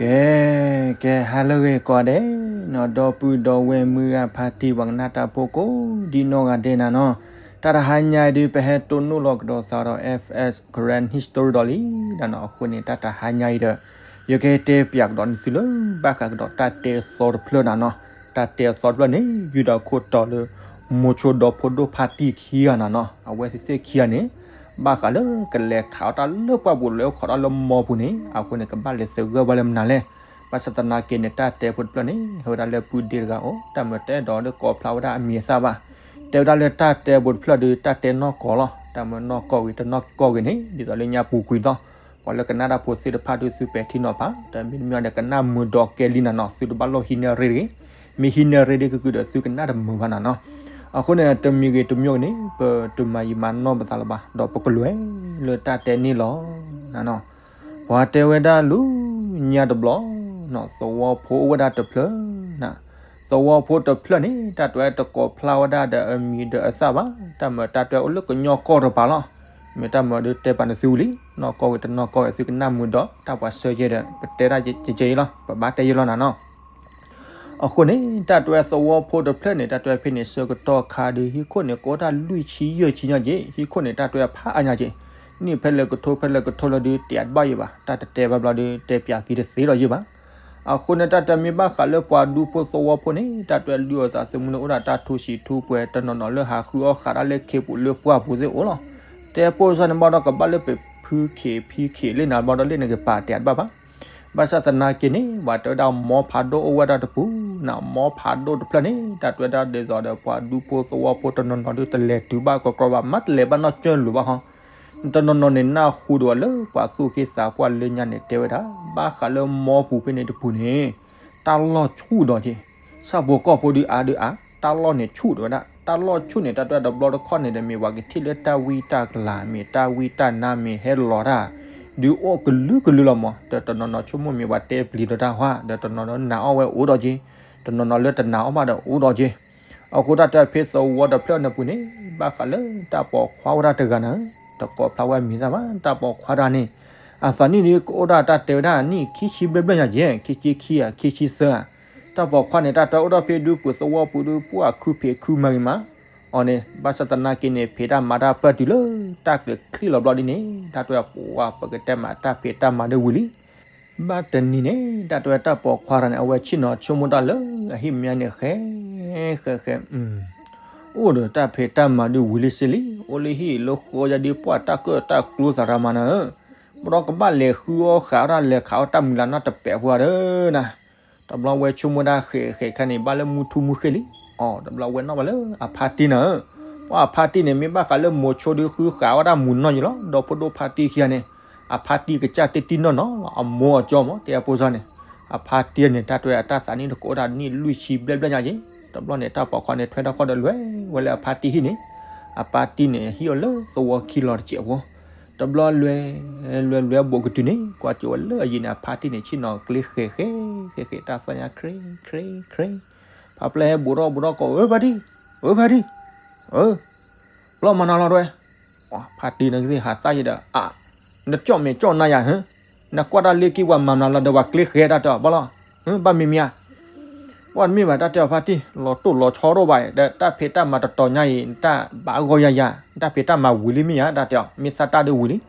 ကဲ, ကဲ ဟါလၢအဂ့ၤကိးဂၤဒဲးနီၤ, ဒီပုၢ်ဒီဝဲၢ်မုၢ်ဂၤဖါတံၢ် ပှၤကနၣ်တၢ်ဖိကိးဒံနီၢ်ဂၤဒဲးနၤနီၤ, တၢ်တဟါညါအံၤဒုး ပဟဲတိၢ်နီၣ်လီၤကဒီးသးဒီး F S Karen History ဒီးလံနၤနီၤ, အဃိန့ၣ် တၢ်တဟါညါအံၤဒီး ယကဟဲတဲပၠးကဒီးန့ၢ်သုလၢ ဘၣ်ဃးကဒီးတၢ်တဲအသီတဖျၢၣ်နၤနီၤ, တၢ်တဲအသီတဖျၢၣ်န့ၣ် ယုၢ်ဒီးခိၣ်တီလၢ မိၤဆိဒီဖိဒိၣ်ဖါတံၢ်ခံဂၤနၤနီၤ, အဝဲသ့ၣ်ခံဂၤန့ၣ် ဘၣ်ဃးလၢကလဲၤခးအီၣ်တၢ်လၢပှၢ်ပူၤ လဲၤအိၣ်ခိးတၢ်လၢမီပူၤန့ၣ် အဃိန့ၣ် ကဘၣ်လဲၤသဂၢၢ်ဘၣ်လၢမနုၤလဲၣ်. ဘၣ်ဆၣ်သနာ်က့န့ၣ် တၢ်တဲဖိတဖျၢၣ်န့ၣ် ဟဲဝဲဒၣ်လၢပုၢ်ဒ့တဂၤအအိၣ်, တၢ်မၤတအဲၣ်ဒိးလၢကိးဖျါဝဲဒၣ်အမံၤအသၣ်ဘၣ်. တဲဝဲဒၣ်လၢတၢ်တဲဖိတဖျၢၣ်ဒီး တၢ်တဲနီၢ်ကီၢ်လီၤ. တၢ်မၤနီၢ်ကီၢ်ဂ့ၤ တနီၢ်ကီၢ်ဂ့ၤန့ၣ် ဒ်သိးလၢညါပူၤကွံာ်သီ ပှၤလၢကနၣ်တၢ်ဖိသ့ၣ်တဖၣ်ဒီး သုပဲာ်ထံနီၤဖး, တမ့ၢ်တမ့ၢ်ဒီး ကနၣ်မုာ်ဒီးကဲလံနၤနီၤ, သုတဘၣ်လိၣ်ဟံးန့ၢ်ရ့တဂ့ၤ. မ့ၢ်ဟံးန့ၢ်ရ့ဒ်ကကုာ်ဒီး သုကနၣ်တမုာ်ဘၣ်နၤနီၤ. အဃိန့ၣ် တမံၤဂ့ၤတမံၤဂ့ၤန့ၣ် ပတမၤယံာ်မၤနီၢ်ပသးလၢၤဘၣ်, ဒီးပကလဲၤလၢတၢ်တဲန့ၣ်လီၤနၤနီၤ. ပှၤတဲဝဲဒၣ်လၢညါတဘျီ သဝီဖိအိၣ်ဝဲဒၣ်တဖျၢၣ်နၤ, သဝီဖိတဖျၢၣ်န့ၣ် တၢ်တဲတကိးဖျါဝဲဒၣ်ဒီးအမံၤဒီးအသၣ်ဘၣ်, တၢ်မၤတၢ်တဲအိၣ်လၢကညီကီၢ်တပၤလီၤ. မ့ၢ်တၢ်မၤဒီးတဲပာ်နသုဝံၤလံ, နီၢ်ကီၢ်ဂ့ၤတနီၢ်ကီၢ်ဂ့ၤ သုကနၣ်မုာ်ဒီး တၢ်ပှၤဆၢကဲဒီး ပတဲတၢ်ကဲကဲအံၤလီၤ, ပဘၣ်တဲယဲလီၤနၤနီၤ. အဃိန့ၣ် တၢ်တဲသဝီဖိတဖျၢၣ်န့ၣ် တၢ်တဲဖဲန့ၣ် ဆၢကတီၢ်ခါဒီး ဟံၣ်ခိၣ်န့ၣ် ကအိၣ်တၢ်လွံၢ်ဆံယဲၢ်ဆံညါက့ၤ, ဟံၣ်ခိၣ်န့ၣ် တၢ်တဲဖးအါညါက့ၤ, နံၣ်ဖဲလဲၣ်ကထိဖဲလဲၣ်ကထိလၢဒုး တဲတဘၣ်ယံၤဘၣ်, တၢ်တတဲဘၣ်ဘျီဒီး တဲပၠးက့ၤတသ့လီၤယံၤဘၣ်. အဃိန့ၣ် တၢ်တဲမ့ၢ်ဘၣ်ဃးလၢပှၤဒူဖိသဝီဖိန့ၣ် တၢ်တဲဒုးအသးသမူလၢအိၣ်ဒၣ်တၢ်ထူဆံးထူပှဲၤ တနီၤနီၤလၢဟးဃုအီၣ်ဃးတၢ်လၢခ့ပူၤလၢပှၢ်ပူၤသ့ၣ်အိၣ်လီၤ. တဲပိစၢ်န့ၣ်ဘၣ်ဒီး ကဘၣ်လၢပဖုခ့ဖံခ့လၢနၤဘၣ်ဒီး လၢနကပာ်တဲတဘၣ်ဘၣ်. ဘၣ်ဆၣ်သနာ်က့န့ၣ် ပှၤတဲဝဲဒၣ် မိၢ်ဖးဒိၣ်အိၣ်ဝဲဒၣ်တပူၤနၤ, မိၢ်ဖးဒိၣ်တဖျၢၣ်န့ၣ် တၢ်တဲဝဲဒၣ်ဒ်သိးဒီး ပှၤဒူဖိသဝီဖိတနီၤနီၤဒုး တလဲၤတုၤဘၣ်ကီကီဘၣ်, မ့ၢ်တလဲၤဘၣ်နီၢ်ကၠၢၢ်လိၤဘၣ်ဟီ, တနီၤနီၤန့ၣ် နၢ်ဟူဒိၣ်ဝဲလၢပှၤသူၣ်က့သးပှၢ်လၢညါန့ၣ် တဲဝဲဒၣ် ဘၣ်ဃးလၢမိၢ်ပူၤဖဲန့ၣ်တပူၤန့ၣ် တၢ်လီၢ်ဆူၣ်ဒီးက့ၤ, ဆၣ်ဖိကီၢ်ဖိဒုးအါဒုးအါ, တၢ်လီၢ်န့ၣ်ဆူၣ်ဒိၣ်ဝဲဒၣ်, တၢ်လီၢ်ဆူၣ်န့ၣ် တၢ်တဲတဘျီတခီၣ်န့ၣ်ဒီး မ့ၢ်ပှၤကထံၣ်လၢတၢ်ဝံတၢ်ကလၤ မ့ၢ်တၢ်ဝံတၢ်နါ မ့ၢ်ဟဲလီၤတၢ် ဒုးအိၣ်ကလုာ်ကလုာ်လီၤမး, ဒီးတနီၤနီၤဆိကမိၣ်မ့ၢ်ပှၤတဲပျံၤဒီးတၢ်ဟါ, ဒီးတနီၤနီၤနာ်အီၣ်ဝဲအိၣ်ဒီးက့ၤ, တနီၤနီၤလၢတနာ်အီၣ်ဘၣ်ဒီးအိၣ်ဒီးက့ၤ. အဃိတၢ်တဲဖဲသဝီတဖျၢၣ်န့ၣ်ပူၤန့ၣ် ဘၣ်ဃးလၢတၢ်ပိာ်ခွါဝဲဒၣ်တဂၤနၤ, တကိးဖျါဝဲမံၤသၣ်ဘၣ်, တၢ်ပိာ်ခွါတဂၤန့ၣ် အသးနံၣ်ဒုးကအိၣ်ဒၣ်တၢ်တဲဝဲဒၣ် နံၣ်ခံဆံဘျဲၣ်ဘျဲၣ်ညါက့ၤ, ခံဆံခံဧါ ခံဆံသၢဧါ. တၢ်ပိာ်ခွါန့ၣ် တၢ်တဲအိၣ်ဒီးဖဲဒူပူၤသဝီပူၤဒုး ပှၤခုဖံးခုမၤဂ့ၤမးအီၤန့ၣ်, ဘၣ်ဆၣ်သနာ်က့န့ၣ် ဖံးတၢ်မၤတၢ်ပၢၢ်တုၤလၢ တၢ်ကျဲၤချံလီၤဘျီဒ်န့ၣ် တၢ်တဲပှၤ ပကတဲမးတၢ်ဖံးတၢ်မၤဒုးဝံၤလံ. ဘၣ်တနံၤန့ၣ် တၢ်တဲတၢ်ပိာ်ခွါတဂၤန့ၣ် အဝဲဆ့ၣ်နီၤဆိကမိၣ်တၢ်လၢအဟံၣ်မါန့ၣ် ဃဲ ဃဲ ဃဲ အိၣ်ဒီးတၢ်ဖံးတၢ်မၤဒုးဝံၤလံစ့လံ, အိၣ်လၢဟံၣ်လၢဃီယါဒုး ပှၢ်တၢ်ကၢၣ်တၢ်ကျူသးရၤမၤနၤဧၢ, ဘၣ်ဒီးကဘၣ်လဲၤဃုအီၣ်ဃးအီၣ်တၢ် လဲၤခးအီၣ်တၢ်မုာ်လၤနီၢ်တပဲာ်ဖိဧါဒီးနၤ. တဘျီဝဲဆိကမိၣ်ဒၣ်ဃဲးဃဲးခဲန့ၣ် ဘၣ်လၢမုၢ်ထူၣ်မုၢ်ဃ့ၢ်လံ. အိ တဘျီဝဲနီၣ်ဘၣ်လၢအဖါတံၢ်နၤဧၢ, ပှၤအဖါတံၢ်န့ၣ် မ့ၢ်ဘၣ်ဃးလၢမိၤဆိဒုး ဃုဃးအီၣ်တၢ်မုာ်နီၢ်ယံၤလီၤ. ဒီဖိဒိၣ်ဖါတံၢ်ခံဂၤန့ၣ် အဖါတံၢ်ကစၢ်တံၢ်တံၢ်နီၢ်နီၢ်လီၤ, အမိၢ်အကၠီမး တဲအဖိစၢ်န့ၣ်, အဖါတံၢ်န့ၣ် တၢ်တဲအတၢ်သးနံၣ်တကိးဒၣ်နံၣ်လွံၢ်ဆံဘျဲၣ်ဘျဲၣ်ညါက့ၤ. တဘျီန့ၣ် တၢ်ပိာ်ခွါန့ၣ် ထွဲထီၣ်ခီၣ်ဒီးလဲၤဝဲလၢအဖါတံၢ်ဟံၣ်န့ၣ်, အဖါတံၢ်န့ၣ် ဟံၣ်အီၤလၢသဝီခံလီၤတစဲးဖိ တဘျီလဲၤ လဲၤလဲၤဘိးကတုၤန့ၣ် ကွၢ်ကၠိဝဲလၢအယံၤန့ၣ် အဖါတံၢ်န့ၣ်ဆ့ၣ်နီၤကျ့ဃဲးဃဲး ဃဲးဃဲး တၢ်သီၣ်ညါ ခြ့ ခြ့ ခြ့, ဖါပျဲၢ်ဟဲဘူးထီၣ်ဘူးထီၣ်ကိး ဧၢဖါတံၢ်, ဧၢဖါတံၢ်, ဧၢ, ဘျီမၤနၤလီၤတဝဲ, ဖါတံၢ်န့ၣ်ကသ့ၣ်ဟးသၣ်ယဲဒီး အါ, နကၠီၣ်မဲာ်ကၠီၣ်နါယၤဧၢ, နကွၢ်တၢ်လၢက့ၤပှၤမၤနၤလီၤဒီးပှၤကျ့ဃဲးတၢ်တဲအီၤဘၣ်လီၤ, ဘၣ်မံၤမံၤဧါ ပှၤတမ့ၢ်ဘၣ်တၢ်တဲအီၤဖါတံၢ် လီၤတိၢ်လီၤဆီဒိၣ်ဘၣ်ဒီး တၢ်ဖံးတၢ်မၤတတီၤညါအံၤ တၢ်ဘၣ်ဂီၢ်ယၤယၤ, တၢ်ဖံးတၢ်မၤဝံၤလံမ့ၢ်ဧါ တၢ်တဲအီၤ မ့ၢ်သးတၢ်ဒုးဝံၤလ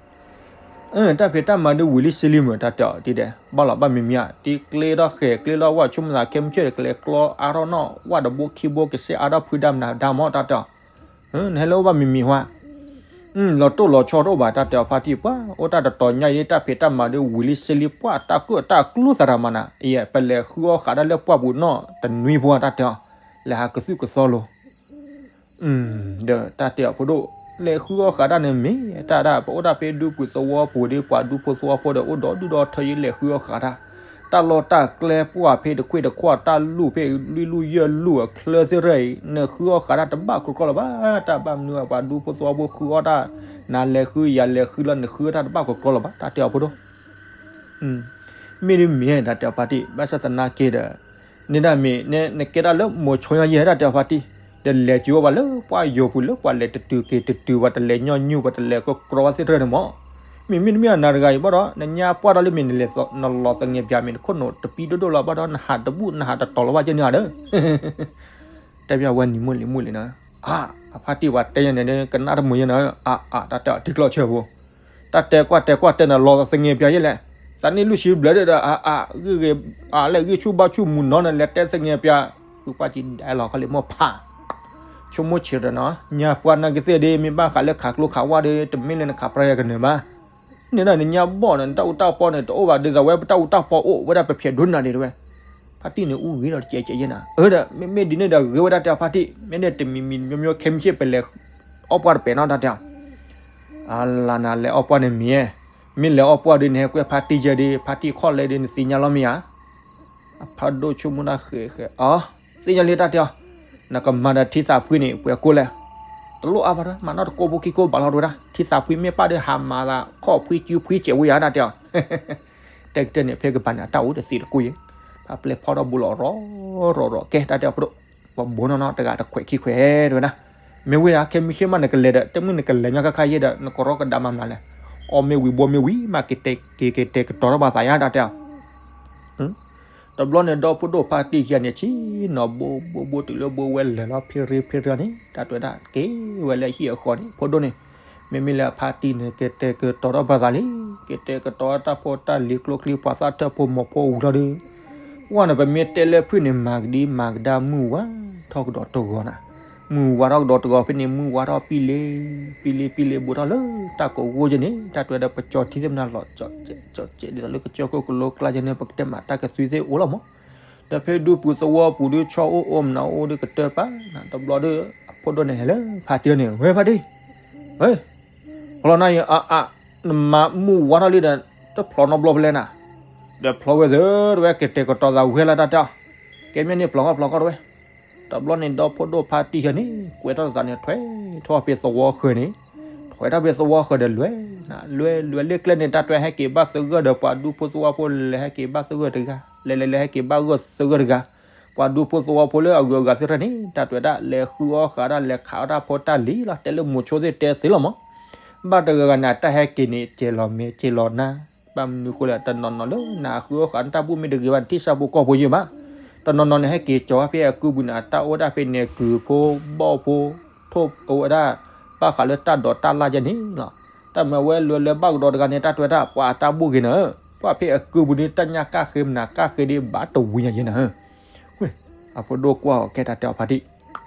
ံ, တၢ်ဖံးတၢ်မၤဒုးဝံၤလံစ့လံမ့ၢ် တၢ်တဲအီၤဒ်ဒဲး ဘၣ်လီၤဘၣ်မံၤမံၤဧါ, တံကျ့ထီၣ်ဃဲၤကျ့ထီၣ်ဝဲ ဆိကမိၣ်သးခဲမုၢ်ဆ့ၣ်တကျဲၤကျီအါထီၣ်နီၣ် ဝဲတဘိခံဘိကစဲးအါထီၣ်ဖုဒါမနုၤဒါမ့ၢ် တၢ်တဲအီၤ နဟဲလၢအိၣ်ဘၣ်မံၤမံၤဟါ, လီၤတိၢ်လီၤဆီတအိၣ်ဘၣ် တၢ်တဲအီၤဖါတံၢ် ပှၤအိၣ်တၢ်တတီၤညါအံၤ တၢ်ဖံးတၢ်မၤဒုးဝံၤလံစ့လံ ပှၤတၢ်ကၢၣ်တၢ်ကျူသးရၤမၤနၤ, အံၤ ပလဲၤဃုအီၣ်ဃးတၢ်လၢပှၢ်ပူၤနီၣ်တနွံဖိ တၢ်တဲအီၤ လဲၤဟးကသုၣ်ကသီလိၤ ဒီးတၢ်တဲအီၤဖိဒိၣ် လဲၤဃုအီၣ်ဃးတၢ်န့ၣ်မ့ၢ်တၢ်ဒၣ် ပအိၣ်တၢ်ဖဲဒူပူၤသဝီပူၤဒီး ပှၤဒူဖိသဝီဖိဒီး အိၣ်ဒီးဒူၣ်ဒီးထၢယံၤ လဲၤဃုအီၣ်ဃးတၢ်, တၢ်လီၢ်တၢ်ကျဲပှၢ်ဖဲတခွ့ၣ်တခွါ တၢ်လူၢ်ဖဲလွံၢ်လူၢ်ယဲၢ်လူၢ်အချၢသ့ၣ်ရၢအံၤ နဃုအီၣ်ဃးတၢ်တဘၣ်ကီကီလၢၤဘၣ်, တၢ်ဘၣ်မနုၤ ပှၤဒူဖိသဝီဖိဃုအီၣ်တၢ် နၤလဲၤဃုယၤလဲၤဃုလီၤ နဃုအီၣ်တၢ်တဘၣ်ကီကီလၢၤဘၣ် တၢ်တဲအီၤဖိဒိၣ် မ့ၢ်ဒ်မ့ၢ် တၢ်တဲအီၤဖါတံၢ် ဘၣ်ဆၣ်သနာ်က့ဒီး န့ၣ်ဒၣ်မ့ၢ် နကဲတၢ်လၢမိၤဆိညါယဲၢ် တၢ်တဲအီၤဖါတံၢ် ဒီးလဲၤကၠိဝဲပှၤလၢပှၢ်ယိာ်ပူၤလၢပှၤလဲၤတတုၤက့ၤတတုၤ ပှၤတလဲၤညီနုၢ် ပှၤတလဲၤကကြီဘၣ်သ့ၣ်တဖၣ်န့ၣ်မ့ၢ် မ့မ့ၢ်တမ့ၢ်အနၤတဂၤအံၤဘၣ်ဒီး နညါပှၢ်ဒီးလၢမ့ၢ်နလဲၤနလီၤသငဲးပၠး မ့ၢ်နခိၣ်နူာ်တပံဒိၣ်ဒိၣ်လီၤဘၣ်ဒီး နဟးတဘူၣ်နဟးတတီၤလီၤဘၣ်ကဲန့ၣ်ဧါဒီး တဲဘၣ်ဝဲနံၤမုၢ်လံၤမုၢ်လံၤနီၤ, အါ အဖါတံၢ်ပှၤတဲယဲန့ၣ် ကနၣ်တမုာ်ယဲနီၤ, အါ အါ တၢ်တဲအီၤထံကျိဆၢဖိ, တၢ်တဲကွၢ်တဲကွၢ်တဲနၤလီၤသငဲးပၠးယဲလဲၣ်, သးန့ၣ်လွံၢ်ဆံဘျဲၣ်ဒီး အါ အါ ဂ့ၢ်ဂ့ၤ အါလဲၣ် ဂံၢ်ဆူၣ်ဘါဆူၣ်မုၢ်နီၤ နလဲၤတဲသငဲးပၠး, ဃုပှၢ်ကံဒဲးလီၤခီလံမိၢ်ဖး ဆိကမိၣ်ဆံးဒီးနီၤ, ညါပှၢ်နာ်က့သ့ၣ်ဒ် မ့ၢ်ဘၣ်ဃးလၢခးကျိခးဝၣ်ဒီး တမ့ၢ်လၢနခးပြၢယၤကနၢၤဘၣ်, န့ၣ်ဒီးနညါဘီၣ်န့ၣ် နတၢ်အူတၢ်ပီန့ၣ် တအိၣ်ဘၣ်ဒ်သိးဝဲ ပတၢ်အူတၢ်ပီအိၣ်ဝဲဒၣ် ပဖျဲးဒိၣ်နၤဒံးတဝဲ, ဖါတံၢ်န့ၣ်အူဂ့ၤဒီးတကဲးကဲးယဲနၤ, အၢဒီး မ့မ့ၢ်ဒ်န့ၣ်ဒီးဂ့ၤဝဲဒၣ်တဲအဖါတံၢ် မ့ၢ်န့ၣ်တမံၤမံၤမံၤမံၤ ခဲမုၢ်ဆ့ၣ်ပလဲၤအီၣ်ပှၢ်တပဲာ်နီတၢ်တဲအီၤ, အလၤနၤလဲၤအီၣ်ပှၢ်န့ၣ်မံၤ, မ့ၢ်လဲၤအီၣ်ပှၢ်ဒီး နဟဲကွဲဖါတံၢ်ယဲဒီး ဖါတံၢ်ခီၣ်လဲဒီး နသ့ၣ်ညါလီၤမ့ၢ်ဧါ အဖးဒိၣ်ဆိကမိၣ်တၢ်ဃဲးဃဲး အီ, သ့ၣ်ညါလံတၢ်တဲအီၤ, နကမၤဒီးထံသးဖှံန့ၣ် ပှဲၤကိၢ်လဲၣ်, တလိၣ်အါဘၣ်ဒီး မၤနီၢ်တကိးဖိခံကိးဘၣ်လီၤတဝဲဒၣ် ထံသးဖှံမ့ၢ်ပၣ်ဒီးဟးမၤသးခီၣ်ဖှံစုဖှံစဲးဝဲယၤတၢ်တဲအီၤ, တဲကတၢၢ်န့ၣ် ဖဲကပၤန့ၣ် အတၢ်အိၣ်တသ့တကိးယဲ, ဖးပျဲၢ်ဖီထီၣ်ဘူးလီၤရီၣ်ရီၣ်ရီၣ် ကဲတၢ်တဲအီၤဖိဒိၣ်, ပှၤဘိနီၢ်နီၢ်တဂၤတခွဲးခံခွဲးဒဝဲဒၣ်, မ့ၢ်ဝဲဒၣ် ခဲမုၢ်ဆ့ၣ်မးနကလဲၤဒီး တမ့ၢ်နကလဲၤညီခါခါယဲဒီး နကရီကဒါမၤမနုၤလဲၣ်, အီၣ်မ့ၢ်ဝံၤဘီမ့ၢ်ဝံၤ မ့ၢ်က့ၤတဲက့ၤက့ၤတဲကတီၤထီၣ်ဘၣ်သးယါတၢ်တဲအီၤ တဘျီန့ၣ်ဒီးဖိဒိၣ်ဖါတံၢ်ခံဂၤန့ၣ် ဆ့ၣ်နီၤဘိဘိဘိတုၤလၢဘိဝဲလဲၤလီၤဖ့ရ့ဖ့ရ့န့ၣ် တၢ်တဲဝဲဒၣ်က့ၤဝဲလၢဟံၣ်အဃီန့ၣ် ဖိဒိၣ်န့ၣ်, မ့မ့ၢ်လၢအဖါတံၢ်န့ၣ် ကတဲာ်ကတီၤထီၣ်ဘၣ်သးလံ, ကတဲာ်ကတီၤတၢ်ဖိတၢ်လံၤကျိချံ ပှၤသၣ်ထၢၣ်ဖိမီၤဖိဝံၤလီၤဒီး, ဝဲန့ၣ် ပမ့ၢ်တဲလၢဖုၣ်န့ၣ် မၤကဒံမၤကဒါမုၢ်ဝါထီၣ်ကဒီးတဂီၤနၤ, မုၢ်ဝါထီၣ်ကဒီးတဂီၤဖဲန့ၣ် မုၢ်ဝါထီၣ်ပံလ့ ပံလ့ပံလ့ဘူးထီၣ်လၢတၢ်ကဝီၤယဲန့ၣ် တၢ်တဲဝဲဒၣ်ပကၠီထံသ့ၣ်မနၤလီၤ ကၠီကဲးကၠီကဲး ဒ်သိးလၢကစၢၢ်ခိၣ်ကလိကျါယဲန့ၣ် ပကတဲမးတၢ်ကသွံသ့ၣ်အိၣ်လီၤမး, ဒီးဖဲဒူပူၤသဝီပူၤဒီး ဆီအိၣ်အိၣ်မနုၤအိၣ်ဒီးကတၢၢ်ပာ်နၤ တဘျီဒီး အဖိဒိၣ်န့ၣ်ဟဲလၢဖါတံၢ်န့ၣ် ဝဲဖါတံၢ်, ဝဲ လီၤနၤယအါအါ, နမၤမုၢ်ဝါထီၣ်လံဒီး တဖျိးနီတဘျီဖဲလဲၣ်နၤ, ဒီးဖျိးဝဲသ့တဝဲ ကတဲာ်ကတီၤသးဝဲလၢတၢ်တဲအီၤ, ကဲမ့ၢ်န့ၣ်ဖျိးကီၢ်ဖျိးကီၢ်တဝဲ, တဘျီန့ၣ်ဒီးဖိဒိၣ်ဖါတံၢ်ယဲန့ၣ် ကွဲထီၣ်သးန့ၣ် ထွဲထီၣ်ဖဲသဝီဃၢၤန့ၣ်, ထွဲထီၣ်ဖဲသဝီဃၢၤဒီးလွဲၢ်, လွဲၢ်လွဲၢ်လၢကျဲန့ၣ် တၢ်တဲဟဲက့ၤဘၣ်သဂၢၢ်ဒီး ပှၤဒူဖိသဝီဖိလဲၤဟဲက့ၤဘၣ်သဂၢၢ်တဂၤ, လဲၤလဲၤလဲၤဟဲက့ၤဘၣ်ဂၢၢ်သဂၢၢ်တဂၤ, ပှၤဒူဖိသဝီဖိလၢအဂုၤအဂၤသ့ၣ်တဖၣ်န့ၣ် တၢ်တဲဝဲဒၣ် လဲၤဃုအီၣ်ဃာ်ဒၣ်လဲၤခးအီၣ်တၢ်ဖိတၢ်လံၤလီၤ တဲလၢမိၤဆိသ့ၣ်တဲသ့လီၤမး, ဘၣ်တဂၤဂၤန့ၣ်တၢ်ဟဲက့ၤန့ၣ် ကဲၤလီၤမဲာ်ကဲၤလီၤနါ, ဘၣ်မနုၤဃိလဲၣ် တနီၤနီၤလၢနဟးဃုအီၣ်ဃာ်နတၢ်ဘူၣ်မ့ၢ်တဂ့ၤဘၣ်န့ၣ် ထံၣ်ဆၣ်ဖိကီၢ်ဖိယဲၢ်ဘၣ်, တနီၤနီၤန့ၣ် ဟဲက့ၤကၠီၤဝဲဖဲအကုပူၤန့ၣ် အတၢ်အိၣ်ဒၣ်ဖဲန့ၣ် ကုၢ်ဖိ, ဘီၣ်ဖိ, ထိၣ်အိၣ်ဝဲဒၣ်, ဘၣ်ဃးလၢတၢ်ဒိးတၢ်လၢ်ယဲန့ၣ်လီၤ, တၢ်မၤဝဲလွဲၢ်လွဲၢ်ဘၣ်ကဒီးတဂၤန့ၣ် တၢ်တဲဝဲဒၣ် ပှၤအတၢ်ဘူၣ်ဂ့ၤနၤဧၢ, ပှၤဖဲအကုပူၤန့ၣ် တၢ်ညၣ်ကၣ်ဃ့မနၤကၣ်ဃ့ဒီး ဘၣ်တဝံၤညါယဲနၤဧၢ, ဝဲ, အဖိဒိၣ်ကွၢ်အီၤကဲတၢ်တဲအီၤဖါတံၢ်,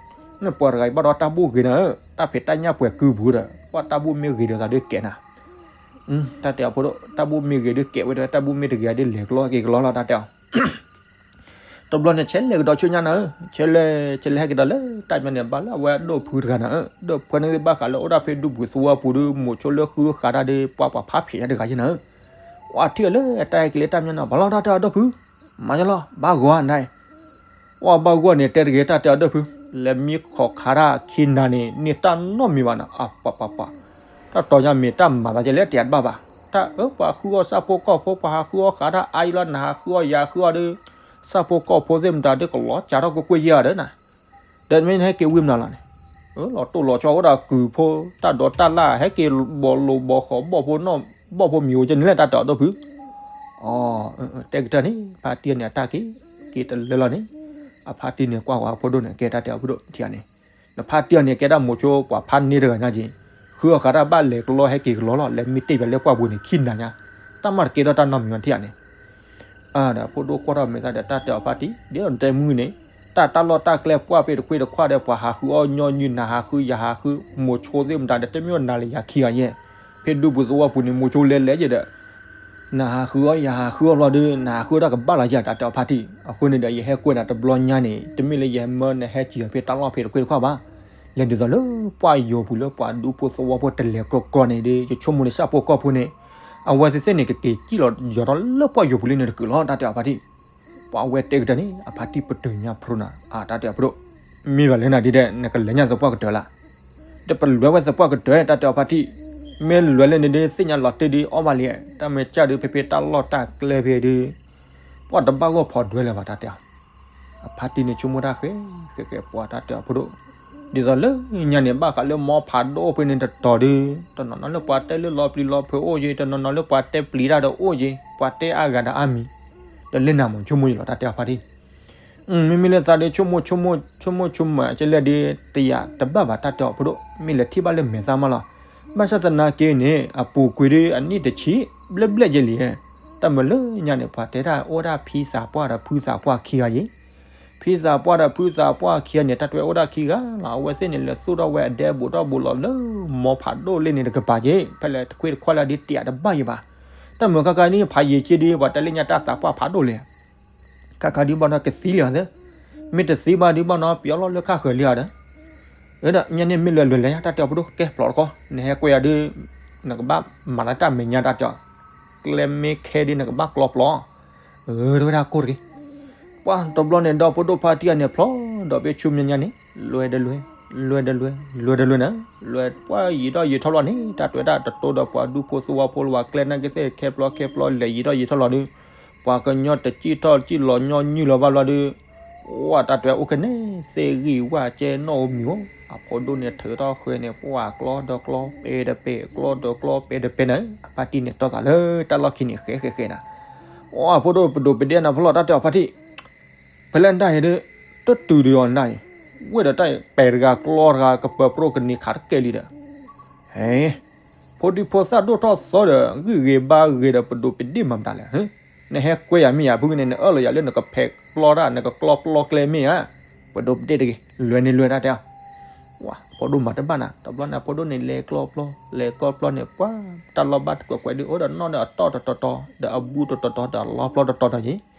နပှၤတဂၤအံၤဘၣ်ဒီးတၢ်ဘူၣ်ဂ့ၤနၤဧၢ, တၢ်ဖံးတၢ်ညၣ်ပှဲၤကုပူၤဒီး ပှၤတၢ်ဘူၣ်မ့ၢ်ဂ့ၤဒီးသးဒုးကဲးနၤ တၢ်တဲအီၤဖိဒိၣ် တၢ်ဘူၣ်မ့ၢ်ဂ့ၤဒုးကဲးဝဲဒၣ် တၢ်ဘူၣ်မ့ၢ်တဂ့ၤဒုးလဲၤကျီဟဲက့ၤကလီလီၤ တၢ်တဲအီၤ, တဘျီန့ၣ် ဆဲးလဲၤကဒီးဆူညါနၤဧၢ, ဆဲးလဲၤ ဆဲးလဲၤဟဲက့ၤဒီးလၢတၢ်မၠီန့ၣ် ဘၣ်လၢအဝဲဒိၣ်ဖုတဂၤနၤဧၢ, ဒိၣ်ဖုန့ၣ်ဘၣ်ဃးလၢအိၣ်ဒၣ်ဖဲဒူပူၤသဝီပူၤဒီး မိၤဆိလၢဃုဃာ်တၢ်ဒီး ပှၤပှၤဖးဖျဲးညါတဂၤယဲနၤဧၢ, ဝဲထံၣ်အီၤလၢတၢ်ဟဲက့ၤလၢတၢ်မၠီန့ၣ် ဘၣ်လီၤတၢ်တဲအီၤဒိၣ်ဖု, မၤယလီၤ ဘၣ်ဂီၤနၤ ဝဲဘၣ်ဂီၢ်န့ၣ် တဲတဂ့ၤ တၢ်တဲအီၤဒိၣ်ဖု, လဲၤမံခိးခးတၢ်ခံနၤန့ၣ် န့ၢ်တၢ်နီတမံၤဘၣ်နီၤ အပပပ, တၢ်တီၤညါမ့ၢ်တၢ်မၤသးကဲလၢ တယၤတဘၣ်ဘၣ်, တၢ်အၢ ပှၤဃုအီၣ်ဆၣ်ဖိကီၢ်ဖိ ပှၤဟးဃုအီၣ်ဃာ်တၢ်အါယံလီၤ နဟးဃုအီၣ်ယၤဃုအီၣ်ဒီး ဆၣ်ဖိကီၢ်ဖိသ့ၣ်မတၤဒုးကလီၤစးထီၣ်ကွ့ၢ်ကွ့ၢ်ယဲၢ်ဒီးနၤ, ဒီးမ့ၢ်နဟဲက့ၤဝံၤမနုၤလီၤန့ၣ်, လီၤတိၢ်လီၤဆီအိၣ်ဒီးကုၢ်ဖိ တၢ်ဒိးတၢ်လၢ် ဟဲက့ၤဘီၣ်လိာ်ဘီၣ်ဃီၤဘီၣ်ဖိနီၢ် ဘီၣ်ဖိမံၤအိၣ်ကဲန့ၣ်လဲၣ် တၢ်တဲအီၤဒိၣ်ဖု အ တဲကတၢၢ်န့ၣ် ဖါတံၢ်န့ၣ် အတၢ်က့ၤက့ၤတလၢလီၤန့ၣ်, အဖါတံၢ်န့ၣ် ကွၢ်ဝဲအဖိဒိၣ်န့ၣ် ကဲတၢ်တဲအီၤဖိဒိၣ်ထံၣ်ဧါန့ၣ်, နဖါတံၢ်အီၤန့ၣ် ကဲဒၣ်မိၤဆိပှၤဖးန့ၢ်တဂၤညါက့ၤ, ဃုအီၣ်ဃာ်တၢ်ဘၣ်လဲၤကလီဟဲက့ၤကလီလီၤ လဲၤမံတ့ၢ်ပှၤလၢပှၢ်ပူၤန့ၣ် ခံနၤညါ, တၢ်မၤတကဲထီၣ်တၢ်နီတမံၤဘၣ်ထံၣ်ဧါန့ၣ် ဒီးဖိဒိၣ်ကွၢ်ထီၣ်မဲာ်သးဒီးတၢ်တဲအီၤဖါတံၢ် ဒ်သိးနတဲမုၢ်န့ၣ်, တၢ်တၢ်လီၢ်တၢ်ကျဲပှၢ်ဖဲတခွ့တခွါဒီး ပှၤဟးဃုအီၣ်ညီနုၢ် နဟးဃုယၤဟးဃု, မိၤဆိသ့ၣ်မတၤဒီး တမ့ၢ်အိၣ်နၤလၢယၤခံဂၤယဲၢ်, ဖဲဒူပူၤသဝီပူၤန့ၣ် မိၤဆိလဲၤလဲၤယဲၢ်ဒီး နဟးဃုအီၣ်ယၤဟးဃုအီၣ်ဘျီဒီး နဟးဃုတၢ်ကဘၣ်လီၤယၤတၢ်တဲအီၤဖါတံၢ်, အဃိန့ၣ်ဒီး ယဟဲကွဲးနၤတဘျီညါန့ၣ် တမ့ၢ်လၢယဟဲမၢနဟဲစံၣ်အီၤဖဲတၢ်လီၢ်ဖဲတခွ့တခွါဘၣ်, လဲၤဒ်သိးလၢပှၢ်ယိာ်ပူၤလၢပှၤဒူဖိသဝီဖိတလဲၤကီကီန့ၣ်ဒီး ယဆိကမိၣ်န့ၣ်ဆၣ်ဖိကီၢ်ဖိန့ၣ် အဝဲသ့ၣ်သ့ၣ်န့ၣ် ကက့ၤစံၣ်လီၤယီၤထီၣ်လၢပှၢ်ယိာ်ပူၤလံန့ၣ်တကုာ်လီၤ တၢ်တဲအီၤဖါတံၢ်, ပှၤဝဲတဲကတၢၢ်န့ၣ် အဖါတံၢ်ပတုာ်ညါဖျိနၤ အတၢ်တဲအီၤဖိဒိၣ်, မ့ၢ်ဘၣ်လဲၣ်နၤဒ်ဒဲး နကလဲၤညါသပှၢ်ကတၢၢ်လၢ်, ဒီးပလွဲဝဲသပှၢ်ကတၢၢ် တၢ်တဲအီၤဖါတံၢ်, မ့ၢ်လွဲလၢန့ၣ်ဒ်သ့ၣ်ညါလီၤတ့ၢ်ဒ်အီၣ်ဘၣ်လံ, တၢ်မ့ၢ်ကၢ်ဒုးဖဲဖဲတၢ်လီၢ်တၢ်ကျဲဖဲဒုး ပှၤတဘၣ်ဂီၢ်ဖီဒွဲလၢၤဘၣ် တၢ်တဲအီၤ, အဖါတံၢ်န့ၣ်ဆိကမိၣ်တၢ်ဃဲၤဃဲၤဃဲၤ ပှၤတၢ်တဲအီၤဖိဒိၣ်, ဒ်သိးလၢညါန့ၣ် ဘၣ်ဃးလၢမီဖးဒိၣ်ဖဲန့ၣ်တတီၤဒီး တနီၤနီၤလၢပှၤတဲလၢလီၤပျံၤလီၤဖုးအိၣ်က့ၤ, တနီၤနီၤလၢပှၤတဲပျံၤတၢ်ဒီးအိၣ်က့ၤ, ပှၤတဲအါဂၤဒီးအါမံၤ, ဒီးလဲၤနၤမ့ၢ်ဆိကမိၣ်အံၤလီၤ တၢ်တဲအီၤဖါတံၢ်. မ့မ့ၢ်လၢသးဒီးဆိကမိၣ်ဆိကမိၣ်ဆိကမိၣ်ဆိကမိၣ်ကလဲၣ်ဒီး တယာ်တဘၣ်ဘၣ် တၢ်တဲအီၤဖိဒိၣ်, မ့ၢ်လဲၤထံၣ်ဘၣ်လၢမဲာ်သၣ်မးလီၤ. ဘၣ်ဆၣ်သနာ်က့န့ၣ် အပူၤကွံာ်ဒီးအနံၣ်တဆံဘျဲၣ်ဘျဲၣ်က့ၤလံ, တၢ်မၤလၢညါန့ၣ် ပှၤတဲတၢ်အိၣ်ဒၣ်ဖံသးပှၢ်ဒီးဖုသးပှၢ်ခံဂၤယ့ၤ. ဖံသးပှၢ်ဒီးဖုသးပှၢ်ခံဂၤန့ၣ် တၢ်တွဲအိၣ်ဒၣ်ခံဂၤလီၤ. အဝဲသ့ၣ်န့ၣ် လဲၤသူၣ်ထီၣ်ဝဲအဒဲဘူးထီၣ်ဘူးလီၤလၢမီဖးဒိၣ်လ့ၣ်န့ၣ်တကပၤက့ၤ, ဖဲလဲၣ်တခွ့တခွါလၢဒ်တယာ်တဘၣ်ယံၤဘၣ်. တၢ်မၤခါခါန့ၣ် ဖးယံၤက့ၤဒီး ပှၤတဲလၢညါတၢ်သးပှၢ်ဖးဒိၣ်လံ ခါခါဒ်ဘၣ်နီၤကသံလံအီၤသ့, မ့ၢ်တသံဘၣ်ဒ်ဘၣ်နီၤ ပျီလီၤလၢခါဃၢၤလံအီၤဒီး, ဒီးမ့ၢ်န့ၣ်မ့ၢ်လဲၤလဲၤလဲၤတၢ်တဲအီၤဖိဒိၣ် ကဲပျီတခီ, နဟဲကွဲယၤဒီး နကဘၣ်မၤလၢတၢ်မဲာ်ညါတၢ်တဲအီၤ, ကျဲမ့ၢ်ခဲဒီးနကဘၣ်ကျီပျီ, အၢ တဝဲဒၣ်ကိၢ်တဂ့ၤ. ပှၤတဘျီန့ၣ် ဒီဖိဒိၣ်ဖါတံၢ်အံၤန့ၣ် ဖျီဒီးဖဲဆူမဲာ်ညါန့ၣ် လွဲဒီးလွဲ, လွဲဒီးလွဲ, လွဲဒီးလွဲန့ၣ်, လွဲပှၤယံာ်ထီၣ်ယံာ်ထီၣ်လီၤန့ၣ် တၢ်တွဲတၢ်တတိဒီးပှၤဒူဖိသဝီဖိလၢပှၤကျဲနာ်က့သ့ၣ် ခဲပျီခဲပျီလဲၤယံာ်ထီၣ်ယံာ်ထီၣ်လီၤဒီး ပှၤကညီတစံၣ်ထီၣ်စံၣ်လီၤညီနုၢ်လီၤဘၣ်ဘျီဒီး ဝဲတၢ်တွဲအိၣ်ခဲန့ၣ် သ့ၣ်ဂံၢ်ဝၣ်ကဲနီၣ်ဧိၤမံၤဧိၤ, အဖိဒိၣ်န့ၣ်ထုးထီၣ်ဃဲန့ၣ် ပှၤကျီဒီးကျီပဲတပဲ ကျီဒီးကျီပဲတပဲ ပဲတပဲန့ၣ် အဖါတံၢ်န့ၣ်တီၢ်သးလၢတၢ်လီၢ်ခံန့ၣ် ဃဲဃဲဃဲနၤ, အဖိဒိၣ်ပဒိးပဒ့နၤဖျီတၢ်တဲအီၤဖါတံၢ်, ဖဲလဲၣ်နတၢ်အံၤဒီး တတုၤဒီးအီၤနၤအံၤ, ဝဲဒီးတၢ်ပဲတဂၤကျီတဂၤကပၢၤပြိကန့ၢ်ခးတကဲလံဒီး ဟဲ ဖိဒံဖိသၣ်ဒိၣ်ထီၣ်သီဒီး ဂံၢ်ဂ့ၤဘါဂ့ၤဒီး ပဒိးပဒ့မၤမတၤလဲၣ်, နဟဲကွဲယၤမ့ၢ်ယၤဖုကန့ၣ် နအၢၣ်လီၤယၤလၢနကဖဲးပျီတၢ် နကကျီပျီကျဲမ့ၢ်ဧါ, ပဒိးပဒ့တဂ့ၤ လွဲန့ၣ်လွဲတၢ်တဲအီၤ, ဝဲ ဖိဒိၣ်မၤတဘၣ်နၤ တဘျီန့ၣ် ဖိဒိၣ်န့ၣ်လဲၤကျီပျီ လဲၤကျီပျီန့ၣ် ပှၤတၢ်လီၢ်ဘၣ်တကွဲးကွဲးဒုး အိၣ်ဒီးနီၣ်ဒီးအတီၢ်တတီၤတီၤ ဒီးအဘူးတတီၤတီၤ ဒီးအလီပျီတတီၤတီၤယ့ၤ,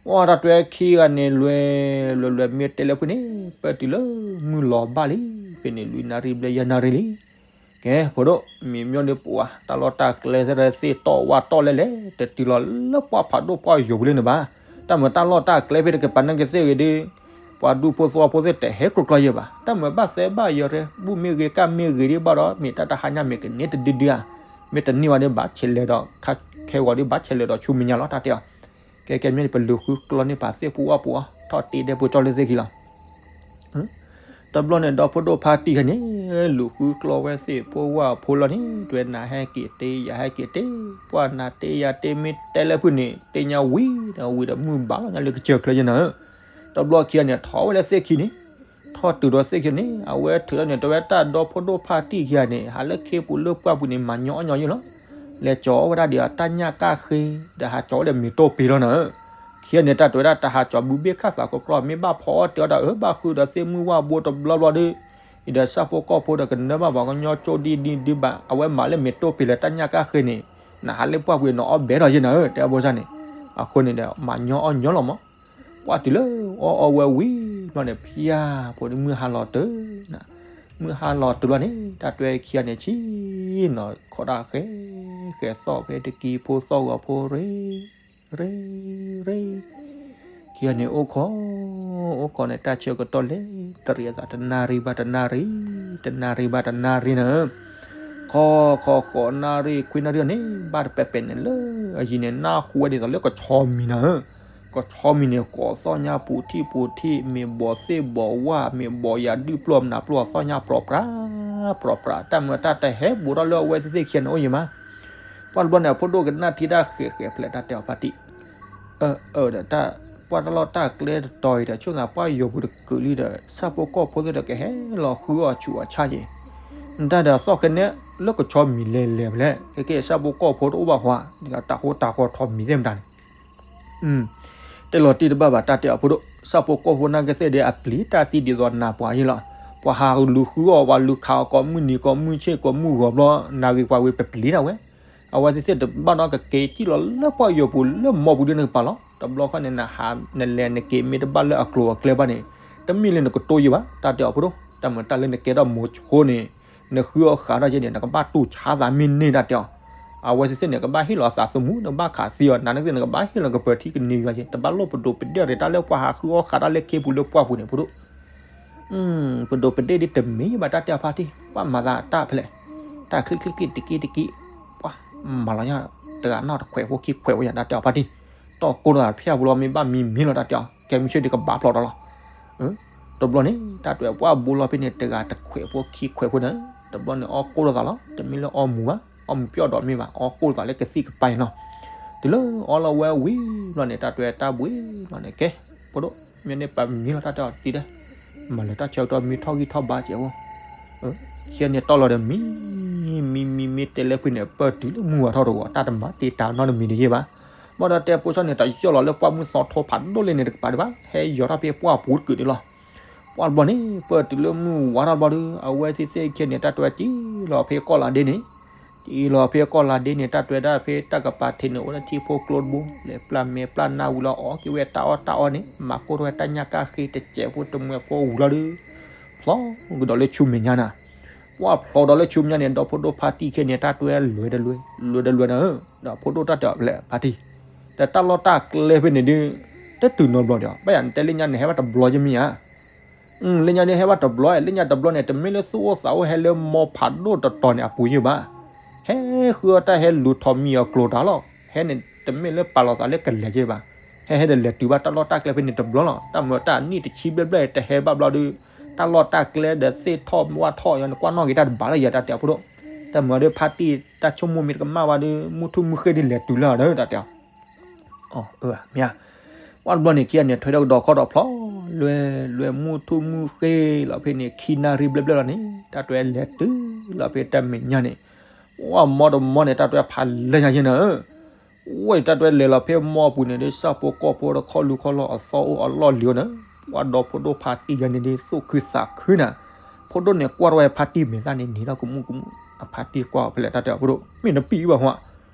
ဝဲတၢ်တွဲခံဂၤန့ၣ်လွဲ လွဲလွဲမ့ၢ်တဲလၢဖုန့ၣ် ပၢၢ်တုၤလၢမုၢ်လီၤဘၣ်လံ, ဖဲန့ၣ်လွံၢ်နၣ်ရံၣ်ဘျဲၣ်ယဲၢ်နၣ်ရံၣ်လံ ကဲ ဖိဒိၣ် မ့ၢ်မ့ၢ်န့ၣ်ပှၤ တၢ်လီၢ်တၢ်ကျဲသ့ၣ်တီၢ်ဝၣ်တီၢ်လဲၣ်လဲၣ် တတုၤလီၤလၢပှၢ်ဖးဒိၣ်ပှၢ်ယိာ်ပူၤလၢန့ၣ်ဘၣ်. တၢ်မၤတၢ်လီၢ်တၢ်ကျဲဖဲတကပၤနာ်က့သ့ၣ်ဂ့ၤဒီး ပှၤဒူဖိသဝီဖိသ့ၣ်တဟဲကျိကျီယဲၢ်ဘၣ်. တၢ်မၤဘၣ်သဲဘၣ်ယီၤရဲ ဘူၣ်မ့ၢ်ဂ့ၤကၣ်မ့ၢ်ဂ့ၤဒ်ဘၣ်ဒီး မ့ၢ်တၢ်တဟါညါမ့ၢ်ကန့ၢ်တဒုဒုဧါ. မ့ၢ်တန့ၢ်ဝဲဒီးဘၣ်ဆဲးလဲၤဒီး ခဲဂီၤဒီးဘၣ်ဆဲးလဲၤဒီးဆူမဲာ်ညါလီၤ တၢ်တဲအီၤ. ကဲကဲမ့ၢ်န့ၣ် ပလူၤဃုကျီန့ၢ်ပာ်သ့ၣ်ဖိဝၣ်ဖိအီၤ ထီၣ်တ့ဒဲးဖိကၠီလၢသ့ၣ်ခံလီၤ. တဘျီန့ၣ် ဒီဖိဒိၣ်ဖါတံၢ်ခဲန့ၣ် လူၤဃုကျီဝဲသ့ၣ်ဖိဝၣ်ဖိလီၤန့ၣ် တွဲနၤဟဲက့ၤတ့ ယၤဟဲက့ၤတ့ ပှၤနၤတ့ယၤတ့မ့ၢ်တဲလၢဖုန့ၣ် တ့ညါဝံၤဒီး ဝံၤဒီးမုၢ်ဘၣ်လီၤညါလၢကစၢၢ်ချၢယဲၢ်နၤဧၢ. တဘျီခံဂၤန့ၣ် ထီၣ်ဝဲလၢသ့ၣ်ခံန့ၣ် ထီၣ်တုၤဒီးသ့ၣ်ခံန့ၣ် အဝဲထုးထီၣ်န့ၣ် တဝဲတၢ်ဒီဖိဒိၣ်ဖါတံၢ်ခံဂၤန့ၣ် ဟးလၢခ့ပူၤလၢပှၢ်ပူၤန့ၣ် မၤညီအီၣ်ညီယဲၢ်လီၤ. လဲၤကၠီဝဲဒၣ်ဒီးတၢ်ညၣ်ကၣ်ဃ့ ဒီးဟးကၠီဝဲဒီးမ့ၤတိၢ်ပ့ၤလီၤနၤဧၢ. ခံဂၤန့ၣ် တၢ်တွဲဒၣ်တဟးကၠီဘုဘ့ၣ်ခၣ်သးကကြီ မ့ၢ်ဘၣ်ဖီအီၣ်တဲအီၣ်တၢ်အၢ ဘၣ်ဃုဒီးသ့ၣ်မုၢ်ဝၣ်ဘိတဘျီဘျီဒီး အံၤဒီးဆၣ်ဖိကီၢ်ဖိဒီးကနၢဘၣ်ပှၤကညီကၠိဒ်ဒ်ဒ်ဘၣ် အဝဲမၤလၢမ့ၤတိၢ်ပ့ၤလၢတၢ်ညၣ်ကၣ်ဃ့န့ၣ် နဟးလၢပှၢ်ပူၤနအီၣ်ဘဲဒီးယဲၢ်နၤဧၢ တဲအဘိစၢ်န့ၣ်. အဃိန့ၣ်ဒီး မၤညီအီၣ်ညီလီၤမး. ပှၢ်တုၤလၢအီၣ်အီဝဲဝံၤဘျီန့ၣ် ဖျါဖိဒီးမုၢ်ဟါလီၤတုၤနၤ, မုၢ်ဟါလီၤတုၤဘျီန့ၣ် တၢ်တွဲခံဂၤန့ၣ်ဆံးနီၤ ခီတၢ်ဃဲ ဃဲသီၣ်ဖဲတကံဖိသီၣ်ဂီၤဖိရ့ ရ့ ရ့ ခံဂၤန့ၣ်အိၣ်ခိး အိၣ်ခိးန့ၣ် တၢ်ဆၢကတီၢ်လဲၤတရံးအသး တနၣ်ရံၣ်ဘၣ်တနၣ်ရံၣ် တနၣ်ရံၣ်ဘၣ်တနၣ်ရံၣ်နၤဧၢ. ခီခီဃိးနၣ်ရံၣ်ခွံနၣ်ရံၣ်န့ၣ် ဘၣ်တပဲာ်ပဲာ်န့ၣ်လၢအယံၤန့ၣ် နၢ်ဟူဝဲဒ်သိးလၢကဆီမံၤနၤဧၢ. ကဆီမံၤန့ၣ် ကိးသီၣ်ညါပူၤထံၣ်ပူၤထံၣ် မ့ၢ်ဘီးသ့ၣ်ဘီးဝၣ် မ့ၢ်ဘီးယၤဒုၣ်ပျီမနုၤပျီ သီၣ်ညါပြီၤပြး ပြီၤပြး တၢ်မၤတၢ်တဟဲဘူးထီၣ်လၢအဝဲသ့ၣ်သ့ၣ်ခံဂၤန့ၣ်အိၣ်ယံၤမး. ပှၢ်တဘျီန့ၣ် အဖိဒိၣ်ကနၣ်ထံတၢ်ဃဲးဃဲးဖျဲးတၢ်တဲအီၤဖါတံၢ် အၢ အၢ ဒီးတၢ် ပှၢ်တၢ်လီၢ်တၢ်ကျဲတတီၤအံၤဒီး ဆိကမိၣ်ပှၢ်ယိာ်ပူၤတကုာ်လံဒီး ဆၣ်ဖိကီၢ်ဖိသ့ၣ်ဒီးကဟဲလီၤဃုအီၣ်ဆူးအီၣ်ဆါယဲၢ်. နတၢ်ဒီးသီၣ်ခဲနဲ လၢကဆီမံၤလဲၤလဲၤဖဲလဲၣ် ကဲကဲဆၣ်ဖိကီၢ်ဖိတအိၣ်ဘၣ်ဃီ ဒ်သိးတၢ်ဃိတၢ်ဃီထီၣ်မံၤသ့ၣ်မတၤန့ၣ် တဲလီၤတံၢ်တဘၣ်ဘၣ် တၢ်တဲအီၤဖိဒိၣ် ဆၣ်ဖိကီၢ်ဖိနာ်က့သ့ၣ်ဒီး အပျံၤတၢ်သံဒ်သိးနၢ်ပှၤယဲၢ်လီၤ. ပှၤဟးလူၤဃုအီၣ် ပှၤလူၤခးအီၤကိးမုၢ်နံၤကိးမုၢ်ဆ့ၣ်ကိးမုၢ်ဂီၤဘျီ နၢ်ဂ့ၤပှၤဂ့ၤပပျံၤတၢ်ဝဲ. အဝဲသ့ၣ်သ့ၣ်တဘၣ်နီတက့ၤ ကံၣ်လီၤလၢပှၢ်ယိာ်ပူၤလၢမီပူၤဒ်န့ၣ်ကပၤလီၤ. တဘျီဃီန့ၣ် နဟးနလဲၤနက့ၤမ့ၢ်တဘၣ်လၢအကျိၤအကျဲဘၣ်န့ၣ် တမ့ၢ်လၢနကတိၤယံၤဘၣ် တၢ်တဲအီၤဖိဒိၣ် တၢ်မၤတၢ်လၢနကဲထီၣ်မိၤဆိန့ၣ် နဃုအီၣ်ဃးထီၣ်ယဲၢ်န့ၣ် နကဘၣ်တူၢ်ဆါသးမ့ၢ်န့ၢ်တၢ်တဲအီၤ. အဝဲသ့ၣ်သ့ၣ်န့ၣ် ကဘၣ်ဟ့ၣ်လီၤအသးသမူ နကဘၣ်ခးသံအီၤ နၤန့ၣ်သ့ၣ် နကဘၣ်ဟ့ၣ်လီၤကပၢၤထံကန့ၢ်ယွၤယဲၢ် တဘၣ်လိၣ်ပဒိးပဒ့ၣ်ရ့ၣ်တၢ်လၢပှၤဟးဃုအီၣ်ဃးတၢ်လၢခ့ပူၤလၢပှၢ်ပူၤန့ၣ်ဖိဒိၣ် ပဒိးပဒ့ၣ်ဒ်တမ့ၢ်ဘၣ်တၢ်တဲအီၤဖါတံၢ် ပှၤမၤသးတၢ်ဖဲလဲၣ် တၢ်ချံချံကံၣ်တကံၣ်တကံၣ် ပှၤမၤလီၤညါ တဂၤနီၢ်တခွဲးဖိခံခွဲးဖိယၤတၢ်တဲအီၤဖါတံၢ် တီၢ်ကိၢ်တဂၤဖၠၣ်ပူၤလီၤ မ့ၢ်ဘၣ်မံမံလီၤတၢ်တဲအီၤ ကဲမုၢ်ဆ့ၣ်ဒ်ကဘၣ်ဖျိးဒီးလီၤ. တဘျီန့ၣ် တၢ်တဲပှၢ်ဘိလီၤဖဲန့ၣ် တဂၤတခွဲးဖိခံခွဲးဖိန့ၣ် တဘျီန့ၣ်အီၣ်ကိၢ်လိာ်သးလီၤ. တမ့ၢ်လၢအီၣ်မူၤဘၣ်, အီၣ်မူၤပျီၣ်ဒီးမ့ၢ်ဘၣ်, အီၣ်ကိၢ်လိာ်သးလၢကသံၣ်ကပၤန့ၣ်လီၤ. တုၤလၢအီၣ်လီၤဝဲဝံၤဘျီန့ၣ် တၢ်တဲတၢ်ဘှံးဘျီန့ၣ် ကဲ ဖိဒိၣ် မ့ၢ်န့ၣ်ပမံလီၤတၢ်တဲအီၤတံၤဒဲး, မၤလၢတၢ်ဆၢကတီၢ်မံထီၣ်ဂံၢ်ထီၣ်ဘါစဲးဖိ ခံဂၤန့ၣ်တီၢ်လီၤဒီးမံ မံမံမံတဲလၢဖဲန့ၣ် ပၢၢ်တုၤလၢမုၢ်ဝါထီၣ်တဂီၤ တၢ်တမၤတ့ၢ်တၢ်နီတမံၤတယဲၢ်ဘၣ်. ဘၣ်ဒီးတဲဖိဆီန့ၣ် တၢ်ယီၢ်လီၤလၢပှၢ်မုၢ်သီထိဖးဒိၣ်လၢန့ၣ်တကပၤဒံးဘၣ် ဟဲယီၤထီၣ်ဖဲပှၢ်ပူၤတကုာ်ဒံးလီၤ. ပှၢ်တဘျီန့ၣ် ပၢၢ်တုၤလၢမုၢ်ဝါထီၣ်တဘျီဒီး အဝဲသ့ၣ်သ့ၣ်ခံဂၤန့ၣ် တၢ်တဲဝဲက့ၤလီၤဖဲကီၢ်လၤဒ့န့ၣ် က့ၤလီၤဖဲကီၢ်လၤဒ့န့ၣ် တၢ်တဲဝဲဒၣ်ဖဲတၢ်ကပၤထံးန့ၣ် အိၣ်လၢထံဖိကျိတဘိ လဲၤပျၢ်မဲာ်ပျၢ်နါဝံၤလီၤ အီၣ်က့ၤဝဲတၢ်အီၣ်တၢ်အီန့ၣ် မၤကိၢ်ထီၣ်ဝဲတၢ်ညၣ်ကၣ်ဃ့တစဲးဖိတမှဲးဖိဝံၤလီၤဒီး ဖျီကဒီးလၢဆူမဲာ်ညါနၤ. ပှၢ်ဖျီဒီးလၢဆူမဲာ်ညါန့ၣ် ဒီးဖိဒိၣ်ဖါတံၢ်ခံဂၤန့ၣ် တၢ်တဲဝဲလွဲၢ်တလွဲၢ် လွဲၢ်တလွဲၢ်နၤဧၢ, ဒီးဖိဒိၣ်တၢ်တဲအီၤဖဲလဲၣ်ဖါတံၢ် ဒီးတၢ်လီၢ်တၢ်ကျဲဖဲန့ၣ်ဒုး တတုၤနီတဘျီဒီး ဘၣ်ယၤနတဲလၢညါန့ၣ် ဟဲဘၣ်တဘျီယမ့ၢ်ဧါ လၢညါဒုးဟဲဘၣ်တဘျီ, လၢညါတဘျီန့ၣ် တမ့ၢ်လၢသူၣ်အိၣ်သးအိၣ်ဟဲလၢမီဖးဒိၣ်တတီၤန့ၣ်အပူၤယဲၢ်ဘၣ်. ဟဲဃုအီၣ်တၢ်ဟဲလူၤထီၣ်မံအီၤကျိၤတၢ်လီၤ. ဟဲန့ၣ်တမ့ၢ်လၢပာ်လီၤသးလၢကလဲၤယဲၢ်ဘၣ်. ဟဲဟဲဒီးလဲၤတုၤဘၣ်တၢ်လီၢ်တၢ်ကျဲဖဲန့ၣ်တဘျီလီၤ. တၢ်မၤတၢ်နံၣ်တဆံဘျဲၣ်ဘျဲၣ်တဟဲဘၣ်ဘျီဒီး တၢ်လီၢ်တၢ်ကျဲဒီးသ့ၣ်ထီၣ်ဝၣ်ထီၣ်ယၤန့ၣ် ကွၢ်နီၣ်က့ၤတၢ်တဘၣ်လၢယၤတၢ်တဲအီၤဖိဒိၣ်. တၢ်မၤဒီးဖါတံၢ်တၢ်ဆိကမိၣ်မ့ၢ်တကမၣ်ဘၣ်ဒီး မုၢ်ထူၣ်မုၢ်ဃ့ၢ်ဒုးလဲၤတုၤလၢဒီးတၢ်တဲအီၤ အၢ မ့ၢ်ဧါ. ပှၢ်တဘျီန့ၣ်ခံဂၤန့ၣ် ထွဲဒီးကဒီးခီၣ်ဒီးဖျီ လွဲၢ်လွဲၢ်မုၢ်ထူၣ်မုၢ်ဃ့ၢ်လီၤဖဲန့ၣ် ခံနၣ်ရံၣ်ဘျဲၣ်ဘျဲၣ်လီၤန့ၣ် တၢ်တဲလဲၤတုၤလီၤဖဲတၢ်မဲာ်ညါန့ၣ် ဝဲမီတမီန့ၣ် တၢ်တဲဖးလဲၢ်ညါယဲၢ်နၤဧၢ ဝဲတၢ်တဲလဲၤလီၤဖဲမီပူၤန့ၣ်ဒီး ဆၣ်ဖိကီၢ်ဖိဒီးခီၣ်လူခီၣ်လီၢ်အသီအိၣ်အလီၢ်လံၤအိၣ်န့ၣ် ပှၢ်ဒီးဖိဒိၣ်ဖါတံၢ်ယၤန့ၣ်ဒီး သူၣ်ခုသးခုနၤ. ဖိဒိၣ်န့ၣ်ကွၢ်ထီၣ်ဝဲဖါတံၢ်မဲာ်သၣ်န့ၣ် နံၤထီၣ်ကမူၣ်ကမူၣ် အဖါတံၢ်ကွၢ်အီၤဖဲလဲၣ်တၢ်တဲအီၤဖိဒိၣ် မ့ၢ်နပံၢ်ဘၣ်ဟါ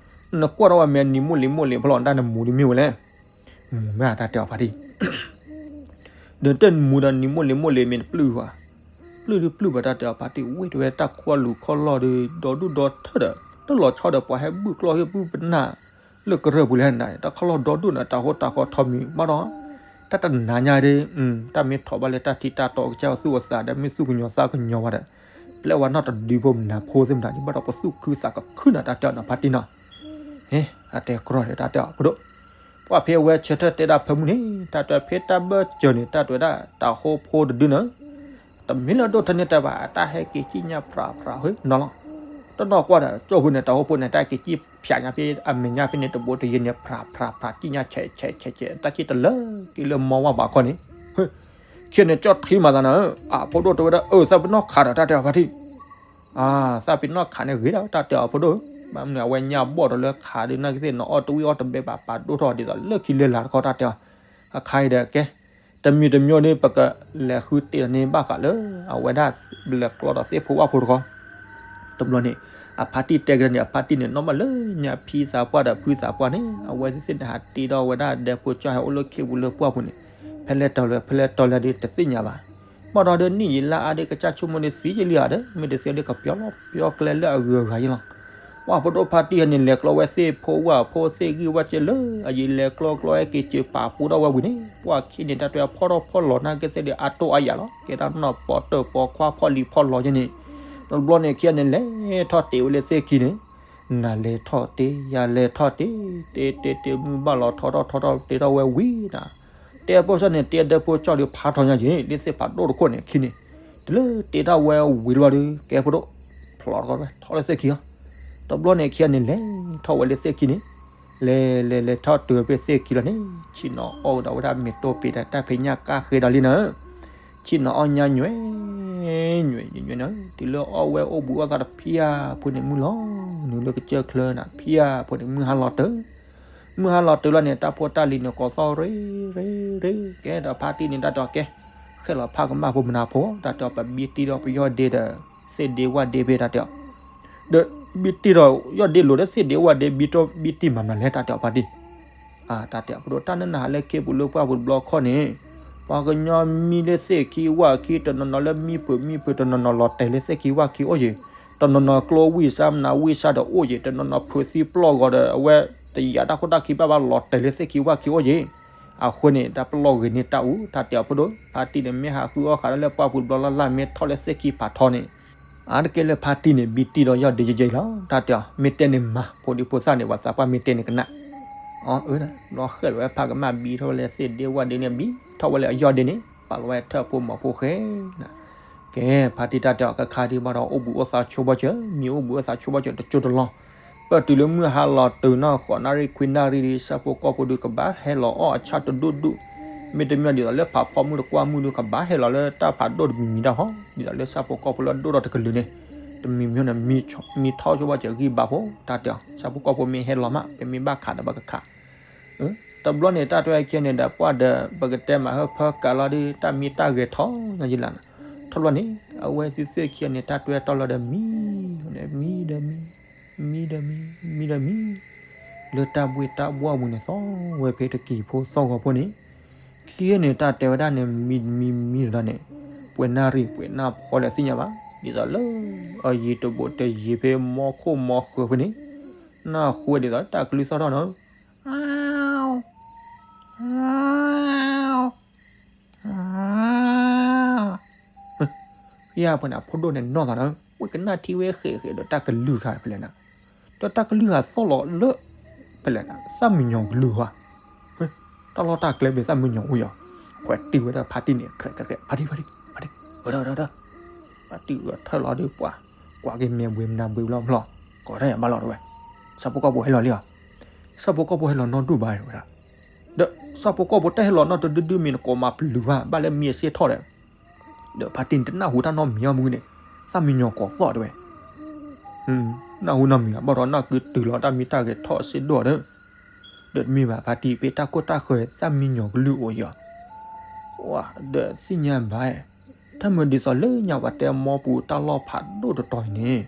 နကွၢ်ထီၣ်ဝဲမဲာ်နံၤမိၢ်လံၤမိၢ်လံၤဖဲလီၤ နတၢ်နမူဒုးမ့ၢ်ဝဲလဲၣ် မူမ့ၢ်တၢ်တဲအီၤဖါတံၢ် ဒီးတၢ်နမူဒီးနံၤမိၢ်လံၤမိၢ်လံၤမ့ၢ်တပျုၢ်ဘၣ်, ပျုၢ်ဒုးပျုၢ်ဘၣ်တၢ်တဲအီၤဖါတံၢ် ဝဲတဲဝဲတၢ်ခီၣ်လူၤခီၣ်လီၢ်ဒီး ဒီဒူၣ်ဒီထၢဒီး တၢ်လီၤဆီဒီးပှၤဟဲဘုၣ်ကျီၢ်ဟ့ၣ်ဘုၣ်ပနၢ် လၢကရၢၢ်ပူၤလဲၣ်နၤ တၢ်ခီၣ်လီၢ်ဒီဒူၣ်န့ၣ် တၢ်ဟိတၢ်ဃီထီမံၤဘၣ်ဒီး တၢ်တနၤညါဒီး တၢ်မ့ၢ်ထီၣ်ဘၣ်လၢတၢ်ထံတၢ်တီကစၢ်သူၣ်အသးဒီး မ့ၢ်သူၣ်ကညီၤသးကညီၤဝဲဒီး ပျဲဝဲနီၢ်တဒုဖိမနၤဖိသ့ၣ်မတၤ ယဘၣ်ဒီးပသူၣ်ခုသးကခုနၤတၢ်တဲအီၤနၤဖါတံၢ်နီၤ ဟ့ အတဲကြီဒီးတၢ်တဲအီၤဖိဒိၣ် ပှၢ်ဖဲဝဲဆၢထၢၣ်တဲဒၣ်ဖၢမုၢ်န့ၣ် တၢ်တဲဖဲတၢ်ဘၢၣ်စၢၤန့ၣ် တၢ်တဲဝဲဒၣ် တၢ်ဟိဖိတဒုန့ၣ် တမ့ၢ်လၢဒိၣ်ထၢန့ၣ်တဲဘၣ် တၢ်ဟဲက့ၤစံၣ်ညါဖြးဖြးဝဲနီၤလီၤ. တနီၤကွၢ်ဒီး ကၠိဖိန့ၣ် တၢ်ဟိဖိန့ၣ် တၢ်က့ၤစံၣ်ဖျးညါဖဲအမဲာ်ညါဖဲန့ၣ် တဘိတယဲၢ်န့ၣ် ဖြးဖြးဖြး စံၣ်ညါဆဲးဆဲးဆဲးဆဲး တၢ်စံၣ်တလၢက့ၤလၢမီဝါဘၣ်ခီန့ၣ် ခံဂၤန့ၣ် ကၠီၣ်ထံမၤသးနၤဧၢ, အဖိဒိၣ်တဲဝဲဒၣ် အၢ သးပ့ၤနီၣ်ခးဒီးတၢ်တဲအီၤဖါတံၢ်, အၢ သးပ့ၤနီၣ်ခးန့ၣ်ဂ့ၤဒီးတၢ်တဲအီၤဖိဒိၣ်, ဘၣ်မနုၤအဝဲညါဘီၣ်ဒီးလၢခးဒုး နာ်က့သ့ၣ်နီၤ အီၣ်တဝံၣ်အီၣ်တဘဲဘၣ် ပာ်ဒိၣ်ထီၣ်ဒ်သိးလၢခံလၢလာ်တခီတၢ်တဲအီၤ, အခါအံၤဒီးကဲ, တမံၤတမံၤဒီး ပကလဲၤဃုတ့ၢ်ဒီးန့ၣ်ဘၣ်ဃးလၢ အဝဲဒၣ်လဲၤကျီဒီးသ့ၣ်ဖိဝၣ်ဖိတခီ တဘျီန့ၣ် အဖါတံၢ်တဲကဒီးန့ၣ် အဖါတံၢ်န့ၣ် နီၣ်ဘၣ်လၢညါဖံသးပှၢ်ဒီးဖုသးပှၢ်န့ၣ် အဝဲသ့ၣ်န့ၣ်ဟးတ့ထီၣ်ဝဲဒၣ်ဒဲဖိကၠီဟဲအိၣ်လၢခ့ပူၤလၢပှၢ်ပူၤန့ၣ် ဖဲလဲၣ်တီၤလဲၣ် ဖဲလဲၣ်တီၤလဲၣ်ဒီးတသ့ၣ်ညါဘၣ်. ဘၣ်ဒီးဒ်နံၣ်ယံာ်လါအါဒီးကစၢ်ဆိကမိၣ်ဒီးသံယလံဧါဒီး မ့ၢ်တသ့ဒီး ကပျီလီၤပျီကျဲလၢအဂုၤအဂၤယလီၤ. ပှၢ်ဖိဒိၣ်ဖါတံၢ်ဟဲန့ၣ် လဲၤကျီဝဲသ့ၣ်ဖိဝၣ်ဖိသ့ၣ်ဂံၢ်ဝၣ်စ့လၢ အယံၤလဲၤကျီကျီဟဲက့ၤစၢၤပာ်ပူထီၣ်ဝဲဝံၤန့ၣ် ပှၢ်ခံန့ၣ် တၢ်တဲဖီၣ်ထီၣ်ဖီၣ်လီၤ နာ်က့သ့ၣ်ဒီးအတိၢ်အယၢ်လီၤ. ကဲတၢ်နီၢ်ပီၢ်တၢၢ်ပီၢ်ခွါဖီၣ်လံၤဖီၣ်လီၤယဲန့ၣ် တဘျီန့ၣ်ခံဂၤန့ၣ် လဲၤထီၣ်တ့ၢ်ဝဲလၢသ့ၣ်ခံန့ၣ် နၤလဲၤထီၣ်တ့ၢ် ယၤလဲၤထီၣ်တ့ၢ် တ့တ့တ့ မုၢ်ဘၣ်လီၤထီထီၣ်ထီထီၣ်တ့ထီၣ်ဝဲဝံၤနၤ တဲဖိဆီန့ၣ် တဲဒဲဖိကၠီဒီးဖးထီညါယ့ၣ် လၢသ့ၣ်ဖးဒိၣ်တခိၣ်န့ၣ်ခံန့ၣ် တုၤလၢတ့ထီၣ်ဝဲဝံၤတဘျီဒီး ကဲဖိဒိၣ် ဖျိးထီၣ်ဝဲထီၣ်လၢသ့ၣ်ခံလီၤ. တဘျီန့ၣ်ခံဂၤန့ၣ် လဲၤထီၣ်ဝဲလၢသ့ၣ်ခံန့ၣ် လဲၤလဲၤလဲၤထီၣ်တုၤဖဲသ့ၣ်ခံလီၤန့ၣ် ဆ့ၣ်နီၤအီၣ်ကဒီးဝဲဒၣ်မ့ၤတိၢ်ပ့ၤဒီးတၢ်ဖံးညၣ်ကၣ်ဃ့ဒီးလံနၤဧၢ ဆ့ၣ်နီၤအီၣ်ညါညွဲ ညွဲညွဲညွဲန့ၣ် တုၤလၢအီၣ်ဝဲအိၣ်ဘှံးအီၣ်သးတဖၠၣ်ဖိန့ၣ်မုၢ်လီၤ နုာ်လၢကစၢၢ်ချၢနၤ ဖၠၣ်ဖိန့ၣ်မုၢ်ဟါလီၤတၢၢ် မုၢ်ဟါလီၤတၢၢ်လီၤန့ၣ် တၢ်ဖိတၢ်လံၤန့ၣ် ကိးသီၣ်ရ့ရ့ရ့ ကဲဒီးဖါတံၢ်န့ၣ်တၢ်တဲအီၤကဲ ဃဲလီၤဖးကမၣ်ဖိမနၤဖိ တၢ်တဲအီၤ ပဘံတံၢ်ဒီးပယီၢ်ဒ့ဒီး သ့ၣ်ဒ့ဝၣ်ဒ့ဖဲတၢ်တဲအီၤ ဒီးဘံတံၢ်ဒီးယီၢ်ဒ့လိၤဒီးသ့ၣ်ဒ့ဝၣ်ဒ့ ဘံတံၢ်မၤမနုၤလဲၣ် တၢ်တဲအီၤဖါတံၢ် တၢ်တဲအီၤဖိဒိၣ် တၢ်နနဟးလၢခ့ပူၤလၢပှၢ်ပူၤတဘျီခီန့ၣ် ပှၤကညီမံလၢသ့ၣ်ခံဝၣ်ခံ တနီၤနီၤလၢမံဖုးမံဖုး တနီၤနီၤလီၤတဲာ်လၢသ့ၣ်ခံဝၣ်ခံအိၣ်ယ့ၣ် တနီၤနီၤကျိဝံၢ်စၢ်မနုၤဝံၢ်စၢ်ဒီးအိၣ်ယ့ၣ် တနီၤနီၤဖုးသံပျီၢ်ဂီၤဒီး အဝဲတယာ်တၢ်ခိၣ်တၢ်ခံဘၣ်ဘၣ်လီၤတဲာ်လၢသ့ၣ်ခံဝၣ်ခံအိၣ်ယ့ၣ် အဃိန့ၣ် တၢ်ပလီၢ်ဂ့ၤန့ၢ်တၢ်အူ တၢ်တဲအီၤဖိဒိၣ် ဖါတံၢ်န့ၣ်မ့ၢ်ဟးဃုအီၣ်ဃာ်ဒၣ်လၢပှၢ်ပူၤတဘျီလၢ်လၢ်မ့ၢ်ထီၣ်လၢသ့ၣ်ခံဖးထီန့ၣ် အါတက့ၢ်လၢဖါတံၢ်န့ၣ် ဘံတံၢ်ဒီးယီၢ်ဒ့ယဲယဲလီၤ တၢ်တဲအီၤ မ့ၢ်တဲန့ၣ်မၤ ဖိဒံဖိသၣ်န့ၣ် ပှၤသးပှၢ်မ့ၢ်တဲန့ၣ်ကနၣ် အီၤအၢ ဘျီဃဲလီၤဝဲဖးကမၣ်ဘံထီၣ်ဝဲလၢသ့ၣ်ဒ့ဝၣ်ဒ့န့ၣ် ဘံထီၣ်ဝဲလၢအယီၢ်ဒ့န့ၣ် ပာ်လီၤဝဲထၢၣ်ဖိမီၤဖိဃဲနၤ. ကဲ ဖါတံၢ်တၢ်တဲအီၤ ခါခါဒံးဘၣ်ဒီး အိၣ်ဘှံးအိၣ်သါဆိဘၣ်စၢၤ, မံအိၣ်ဘှံးအိၣ်သါဆိဘၣ်စၢၤ တကၠိတလီၢ်. ပၢၢ်တုၤလၢမုၢ်ဟါလီၤတုၤနီၢ်ဃိးနၣ်ရံၣ်ခွံနၣ်ရံၣ်ဒီး ဆၣ်ဖိကီၢ်ဖိဒီးကဘၣ်ဟဲလီၤအီၣ်အဆၣ်တဒူၣ်ဒူၣ်, မ့တမ့ၢ်ဒ်သိးလၢဖးဖီမုၢ်တကွၢ်မုၢ်ဒီး ကဘၣ်ဟဲလီၤလၢတၢ်ဖးဒိၣ်တမံၤမံၤတၢ်ဟီ, ဒ်သိးလၢဆၣ်ဖိကီၢ်ဖိလၢအဒိၣ်ထီၣ်တကလုာ်န့ၣ် တမံၤမံၤန့ၣ် မံထီၣ်ဆိဘၣ်စၢၤဂံၢ်ဘါဖိ တၢ်တဲအီၤ ဆၣ်ဖိကီၢ်ဖိမ့ၢ်ဟဲလီၤမး ပမ့ၢ်ဘၣ်ခးဒီးပကခး တဘျီန့ၣ် တၢ်တဲဝဲခံဂၤန့ၣ်ဒီး ပှၢ်ဒီး ပကတဲမးဟၢဖၢကၤလီၤဒီး တၢ်မံတၢ်ဂဲၤထီၣ်ညီယံၤလၢ်န့ၣ်, ထီၣ်ဘျီန့ၣ် အဝဲသ့ၣ်ခံဂၤန့ၣ် တၢ်တဲဝဲတီလီၤဒီးမံ, မံဒီးမံ, မံဒီးမံ, မံဒီးမံ, လၢတၢ်ဘှ့ၣ်တၢ်ဘှီၣ်ပူၤန့ၣ် သီဝဲဖဲတကံၤဖိသီဂီၤဖိန့ၣ်, ခံဂၤန့ၣ် တၢ်တဲဝဲဒၣ်န့ၣ် မံမံမံတဒီးန့ၣ်, ပှဲၤနၣ်ရံၣ်ပှဲၤနၣ်ဖီလဲၣ်သ့ၣ်ညါဘၣ်, ဒ်သိးလၢ အယံၤတဘိးတယံၤဖဲမီခိၣ်မီဃၢၤဖဲန့ၣ်, နၢ်ဟူဝဲဒ်သိးတၢ်ကလုၢ်သီၣ်ထီၣ်န့ၣ် ဖဲအပှၤန့ၣ် အဖိဒိၣ်န့ၣ်နီၢ်သးန့ၣ် ဝဲကနၣ်ထံဝဲဃဲးဃဲးဒီးတၢ်ကလုၢ်ခါဖဲလဲၣ်န့ၣ်, ဒီးတၢ်ကလုၢ်ဟးသီၣ်လီၤလၢ ဖဲလဲၣ်န့ၣ် သၣ်မံညီၤကလုၢ်ဧါ, တၢ်လီၢ်တၢ်ကျဲဖဲသၣ်မံညီၤအိၣ်ယီၤ, ခွဲးတံၢ်ဝဲဒၣ်ဖါတံၢ်န့ၣ် ခဲးခဲး ဖါတံၢ် ဖါတံၢ် ဖါတံၢ် ဝဲဒီးဒီးဒီး ဖါတံၢ်ဝဲထၢၣ်လီၤဒီးပှၤ ကွၢ်က့ၤမဲာ်ဘှံးမနၤဘှံးလီၤဖျီၣ်, ကိးတၢ်ယၤဘၣ်လီၤတဝဲ, ဆၣ်ဖိကီၢ်ဖိဟဲလီၤလံဧါ, ဆၣ်ဖိကီၢ်ဖိဟဲလီၤနီၢ်ဒိၣ်ဘၣ်ဝဲဒၣ်, ဒီးဆၣ်ဖိကီၢ်ဖိတၢ်ဟဲလီၤနီၢ်တဒုဒုမ့ၢ်နကိးမၤပျုၤဘၣ် ဘၣ်လၢမံအစ့ၢ်ထီၣ်ဒီး, ဒီးဖါတံၢ်န့ၣ်တနၢ်ဟူတၢ်နီတမံၤအီၤမုၢ်န့ၣ်, သၣ်မံညီၤကိးသီၣ်တဝဲ နၢ်ဟူနီတမံၤဘၣ်ဒီး နၢ်ကတုၤလီၤတၢ်မံတၢ်ဂဲၤထီၣ်အစ့ၢ်ဒိၣ်ဒီး, ဒီးတမ့ၢ်ဘၣ်ဖါတံၢ် ဖဲတၢ်ကိၢ်တၢ်ဃၢၤသၣ်မံညီၤကလုၢ်အိၣ်ယီၤ, ဒီးသ့ၣ်ညါဘၣ်, တၢ်မၤဒ်သိးလၢညါပှၤတဲမီပူၤတၢ်လီၢ်ဖးဒိၣ်တတီၤအံၤန့ၣ်,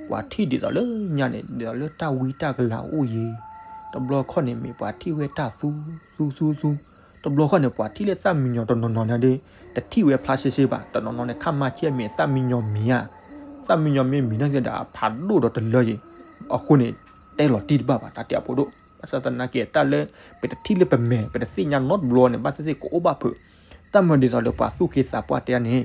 ပှၤထံၣ်ဒ်သိးလၢညါန့ၣ် ဒ်သိးလၢတၢ်ဝံတၢ်ကလၤအိၣ်ယံၤ, တဘျီခီၣ်န့ၣ်မ့ၢ်ပှၤထံၣ်ဝဲတၢ်သူ, သူသူသူ, တဘျီခီၣ်န့ၣ် ပှၤထံၣ်လၢသၣ်မံညီၤတနီၤနီၤန့ၣ်ဒီး, တထံၣ်ဝဲဖျါဆ့ဆ့ဘၣ်, တနီၤနီၤန့ၣ် ခါမၤဆဲးမ့ၢ်သၣ်မံညီၤမံၤဧါ, သၣ်မံညီၤမ့ၢ်မံၤန့ၣ်ဒီးအဖးဒိၣ်ဒီးတလၢယံၤ, အဃိန့ၣ် တဲလီၤတံၢ်တဘၣ်ဘၣ် တၢ်တဲအဖိဒိၣ်, ဘၣ်ဆၣ်သနာ်က့ တၢ်လၢ ပတထံၣ်လၢပမဲာ် ပတသ့ၣ်ညါနီတဘျီန့ၣ် ဘၣ်သ့ၣ်သ့ၣ်ကအိၣ်ဘၣ်ဖုး, တၢ်မၤဒ်သိးလၢပှၤသူၣ်က့သးပှၢ်တဲန့ၣ်,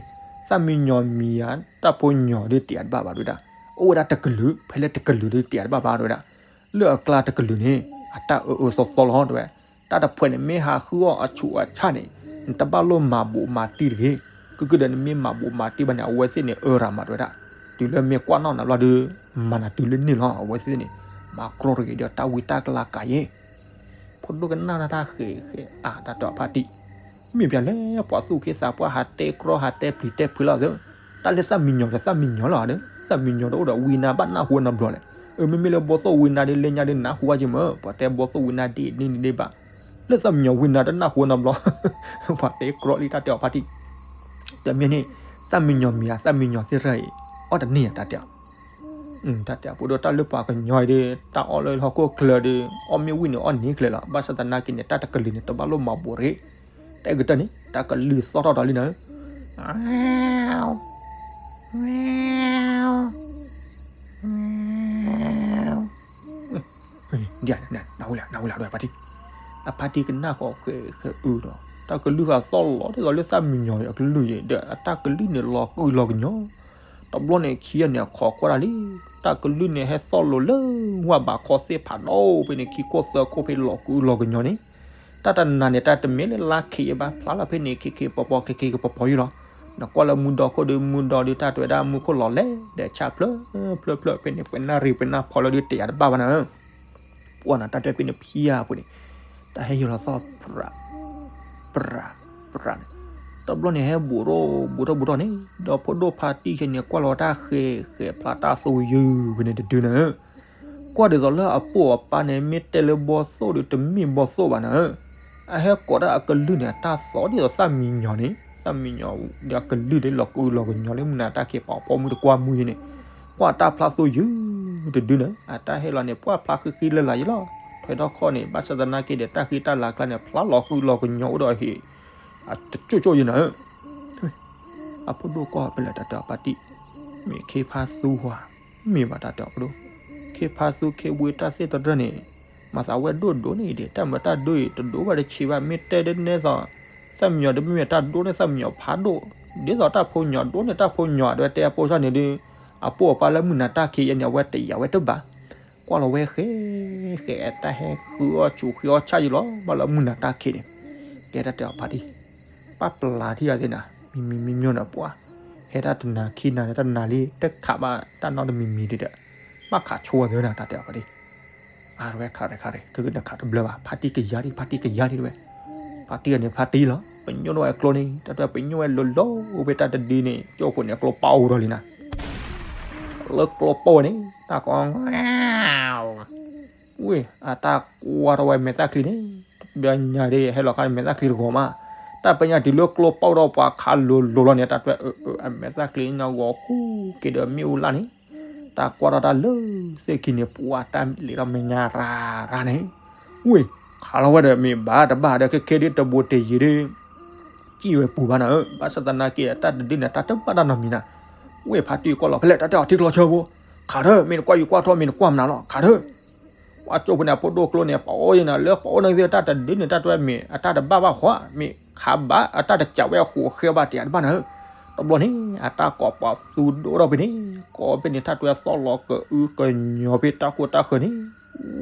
သၣ်မံညီၤမံၤဧါ, တၢ်ဖိညီၤဒီးတဲတဘၣ်ဘၣ်တဝဲဒၣ်, အိၣ်ဝဲဒၣ်တကလုာ် ဖဲလၢတကလုာ်ဒီးတဲတဘၣ်ဘၣ်တဝဲဒၣ်, လၢအကျါတကလုာ်န့ၣ် အတၢ်အၢအၢသီသီလီၤတဝဲ, တၢ်တဖှဲးန့ၣ်မ့ၢ်ဟးဃုအီၣ်အဆူးအဆါန့ၣ်, နတဘၣ်လိၣ်မၤဘူးမၤတံၢ်တဂ့ၤ, ကုၢ်ကုၢ်ဒီးနမ့ၢ်မၤဘူးမၤတံၢ်ဘၣ်န့ၣ် အဝဲသ့ၣ်န့ၣ် အၢရၤမးတဝဲဒၣ်, တုၤလၢမ့ၢ်ကွၢ်နီၣ်နၤဘျီဒီး မၤနၤတုၤလၢန့ၣ်လီၤ အဝဲသ့ၣ်န့ၣ်, မၤကြီတဂ့ၤဒီးတၢ်ဝံတၢ်ကလၤကၤယဲၢ် ဖိဒိၣ်ကနၣ်တၢ်ဃဲးဃဲးအါ တၢ်တဲအီၤဖါတံၢ်, မ့ၢ်ပှၤလၢပှၤသူၣ်က့သးပှၢ်ဟးတဲကြီဟးတဲပျံၤတဲဖုးလီၤသၢ, တၢ်လၢသၣ်မံညီၤဒီးသၣ်မံညီၤလီၤဒီး, သၣ်မံညီၤတအိၣ်ဒီးဝံနါဘၣ်နၢ်ဟူနီတဘျီလဲၣ်, အမ့မ့ၢ်လၢဘီသိၣ်ဝံနါဒ်လဲၣ်ညါဒ်နၢ်ဟူဘၣ်က့မ့ၢ်, ပှၤတဲဘီသိၣ်ဝံနါဒ်န့ၣ်ဒ်ဘၣ်, လၢသၣ်မံညီၤဝံနါတနၢ်ဟူနီတဘျီ, ပှၤတဲကြီလံတၢ်တဲအီၤဖါတံၢ်, တမ့ၢ်န့ၣ်, သၣ်မံညီၤမံၤဧါ သၣ်မံညီၤသ့ၣ်ရၣ်အံၤ, အီၣ်တန့ၢ်ဧါတၢ်တဲအီၤ တၢ်တဲအဖိဒိၣ် တၢ်လၢပှၤကညီအံၤဒီး တၢ်အီၣ်လၢဟီၣ်ခိၣ်ချၢဒီး အီၣ်မ့ၢ်ဝံၣ်န့ၣ်အီၣ်န့ၢ်ချၢလီၤ, ဘၣ်ဆၣ်သနာ်က့န့ၣ် တၢ်တကလုာ်န့ၣ် တဘၣ်လိၣ်မၤဘူးတဂ့ၤ, တၢ်အကတၢၢ်န့ၣ် တၢ်ကလုၢ်သီၣ်ထီၣ်ဒီးလံနၤဧၢ ဒ်နၢ်ဟူလၢနၢ်ဟူလၢ ဖါတံၢ်, အဖါတံၢ်ကနၣ်ဃီၤဃဲးဃဲးအုဒီး တၢ်ကလုၢ်ဃးသီၣ်လီၤဒ်သိးလၢသၣ်မံညီၤအကလုၢ်အံၤ ဒီးအတၢ်ကလုၢ်န့ၣ်လီၤကုလီၤကညီၤ, တဘျီန့ၣ်ခံဂၤန့ၣ် အခီၣ်ကွၢ်တၢ်လံ, တၢ်ကလုၢ်န့ၣ်ဟဲသီၣ်လိၤလၢဝၢ်ဘးခီသ့ၣ်ဖးဒိၣ်ဖဲန့ၣ် ခံခိၣ်သၢခိၣ်ဖဲလီၤကုလီၤကညီၤန့ၣ်, တၢ်တနၤန့ၣ် တၢ်တမ့ၢ်လၢလါခ့ယဲဘၣ် ဖျါလီၤဖဲန့ၣ် ခ့ခ့ပီပီ ခ့ခ့ကပီပီယံၤလီၤ, နကွၢ်လၢမူဒီခိၣ်ဒီး မူဒီဒီး တၢ်တဲဝဲဒၣ်မူခိၣ်လီၤလဲၣ် ဒီးဆၣ်ဖျၢၣ်ဖျၢၣ်ဖျၢၣ်ဖဲန့ၣ် ပှဲၤနၣ်ရံၣ်ပှဲၤနၣ်ဖီလၢဒုးတဲယၤတဘၣ်ဘၣ်နၤဧၢ ပှၢ်နၤတၢ်တဲဖဲန့ၣ်ဖံယၤဖိန့ၣ်, တၢ်ဟဲယိာ်လီၤသီၣ် ပြး ပြး ပြးန့ၣ်, တဘျီန့ၣ်ဟဲဘူးထီၣ်ဘူးထီၣ်ဘူးထီၣ်န့ၣ် ဒီးဖိဒိၣ်ဖါတံၢ်ခဲန့ၣ် ကွၢ်လီၤတၢ်ဃဲးဃဲးဖျါတၢ်သိယုၢ်ဖဲန့ၣ်တဒုနၤဧၢ, ကွၢ်ဒ်သိးလၢအပိၢ်အပၢ်န့ၣ် မ့ၢ်တဲလၢဘီသိၣ်ဒီးတမ့ၢ်ဘီသိၣ်ဘၣ်နၤဧၢ, အဟဲကိးတၢ်အကလုၢ်န့ၣ် အတၢ်သီၣ်ဒ်သိးသၣ်မံညီၤန့ၣ် သၣ်မံညီၤဒီးအကလုၢ်ဒီးလီၤကုလီၤကညီၤလၢမုၢ်နၤတၢ်ခံးပာ်ဖီမုၢ်တကွၢ်မုၢ်ယဲန့ၣ်, ကွၢ်တၢ်ဖျါသိယုၢ်တဒုနၤဧၢ, အတၢ်ဟဲလီၤန့ၣ် ပှၢ်ဖျါဃံဃံလၢ်လၢ်ယဲလီၤ, ထွဲထီၣ်ခီၣ်န့ၣ် ဘၣ်ဆၣ်သနာ်က့ဒီး တၢ်ဃံတၢ်လၤကျါန့ၣ် ဖျါလီၤကုလီၤကညီၤအိၣ်ဒီးအဟံၣ် အတကၠိၣ်ကၠိၣ်ယဲနၤဧၢ အဖိဒိၣ်ကွၢ်ဖဲလဲၣ်တၢ်တဲအီၤဖါတံၢ်, မ့ၢ်ခ့ဖါသူဧါ, မ့ၢ်ဘၣ်တၢ်တဲအီၤဖိဒိၣ်, ခ့ဖါသူခ့ဝ့တၢ်သ့ၣ်တရၢၢ်န့ၣ်, မၤသးဝဲဒိၣ်ဒိၣ်န့ၣ်အံၤဒီး တၢ်မၤတၢ်ဒိအံၤ တဒိၣ်ဘၣ်တဆံးဘၣ် မ့ၢ်တဲဒ်န့ၣ်သိး, သၣ်မံညီၤဒီးမ့မ့ၢ်တၢ်ဒိၣ်န့ၣ် သၣ်မံညီၤဖးဒိၣ်, ဒ်သိးတၢ်ဖိညီၤဒိၣ်န့ၣ် တၢ်ဖိညီၤအဒိတဲအပိၢ်စၢ်န့ၣ်ဒီး, အပိၢ်အပၢ်လၢမုၢ်နၤတၢ်ခံးယဲန့ၣ် အဝဲတယာ်ဝဲတဘၣ်, ကွၢ်လီၤဝဲဃဲးဃဲး တၢ်ဟဲဃုအီၣ်ဆူးဃုအီၣ်ဆၣ်ယဲလီၤ ဘၣ်လၢမုၢ်နၤတၢ်ခံးန့ၣ်, ကဲတၢ်တဲအီၤဖါတံၢ် ပာ်ပျါထံၣ်အီၤသ့ၣ်နၤ, မံမံမံမံန့ၣ်ပှၤ, ဟဲတၢ်တနၤခံနၤန့ၣ် တနၤလံ တခးဘၣ်တၢ်နီတမံၤမံၤဒံးဒီး, ဘၣ်ခးဆိအီၤသ့ၣ်နၤ တၢ်တဲအီၤပှၤဒ်, အါတဝဲခးရဲခးရဲ ကကနခးတဘျၢဘၣ် ဖါတံၢ်ကယၤဒံး ဖါတံၢ်ကယၤဒံးတဝဲ, ဖါတံၢ်ဂၤန့ၣ် ဖါတံၢ်လီၤ ပညိၣ်ထီၣ်ဝဲကျိန့ၣ် တၢ်တဝဲပညိၣ်ဝဲလိၤလိၤ ဖဲတၢ်တဒုန့ၣ် ကၠိၣ်ဖိန့ၣ် ကျိပာ်အိၣ်ထီၣ်လံနၤ လၢကျိပာ်ဝဲန့ၣ် တၢ်ကီ, ဝ့ၢ် အတၢ်ကွၢ်ထီၣ်ဝဲမဲာ်သၣ်ချံန့ၣ်, တဘျီညါဒ်ဟဲလီၤခါန့ၣ် မဲာ်သၣ်ချံတဂီၤမး, တၢ်ပညါတုၤလၢကျိပာ်ထီၣ်ပှၤခးလိၤလိၤလီၤန့ၣ် တၢ်တဝဲ အမဲာ်သၣ်ချံညါဂီၤဃူက့ၤဒီးမ့ၣ်အူလၢ်န့ၣ်, တၢ်ကွၢ်ထီၣ်တၢ်လၢသ့ၣ်ခံန့ၣ် ပှၤတၢ်လံၤထီၣ်မဲာ်ညါရၤရၤန့ၣ်, ဝ့ၢ် ခးလီၤဝဲဒီးမ့ၢ်ဘၣ်တဘၣ်ဒီးခဲခဲဒ်တဘိတယံၤဒ် စံၣ်ဝဲပူၤဘၣ်နၤဧၢ, ဘၣ်ဆၣ်သနာ်က့ တၢ်တဒုန့ၣ် တၢ်တဘၣ်တၢ်နီတမံၤနၤ, ဝ့ၢ်ဖါတံၢ်ကွၢ်လီၤဖဲလဲၣ် တၢ်တဲအီၤထံကျိဆၢဖိ, ခးထၢၣ် မ့ၢ်နကွၢ်ယကွၢ်ထီၣ် မ့ၢ်နကွၢ်မနုၤလီၤ ခးထၢၣ်, ပှၤကၠိဖိန့ၣ် အဖိဒိၣ်ကျိန့ၣ် ပအိၣ်ယနၤ လၢပအိၣ်န့ၣ်သ့ၣ် တၢ်တဒုန့ၣ် တၢ်တဝဲမ့ၢ်အတၢ်တဘၣ်ဘၣ်ဃီ မ့ၢ်ခးဘၣ်အတၢ်တကးဝဲအဃိးဃဲဘၣ်တယၤတဘၣ်နၤဧၢ, တဘျီန့ၣ် အတၢ်ကိးပှၤသူဒိၣ်ထီၣ်ဖဲန့ၣ်, ကိးဖဲန့ၣ် တၢ်တဝဲသီၣ်လီၤကအုကညီၤဖဲတၢ်ခိၣ်တၢ်ဃၢၤန့ၣ်,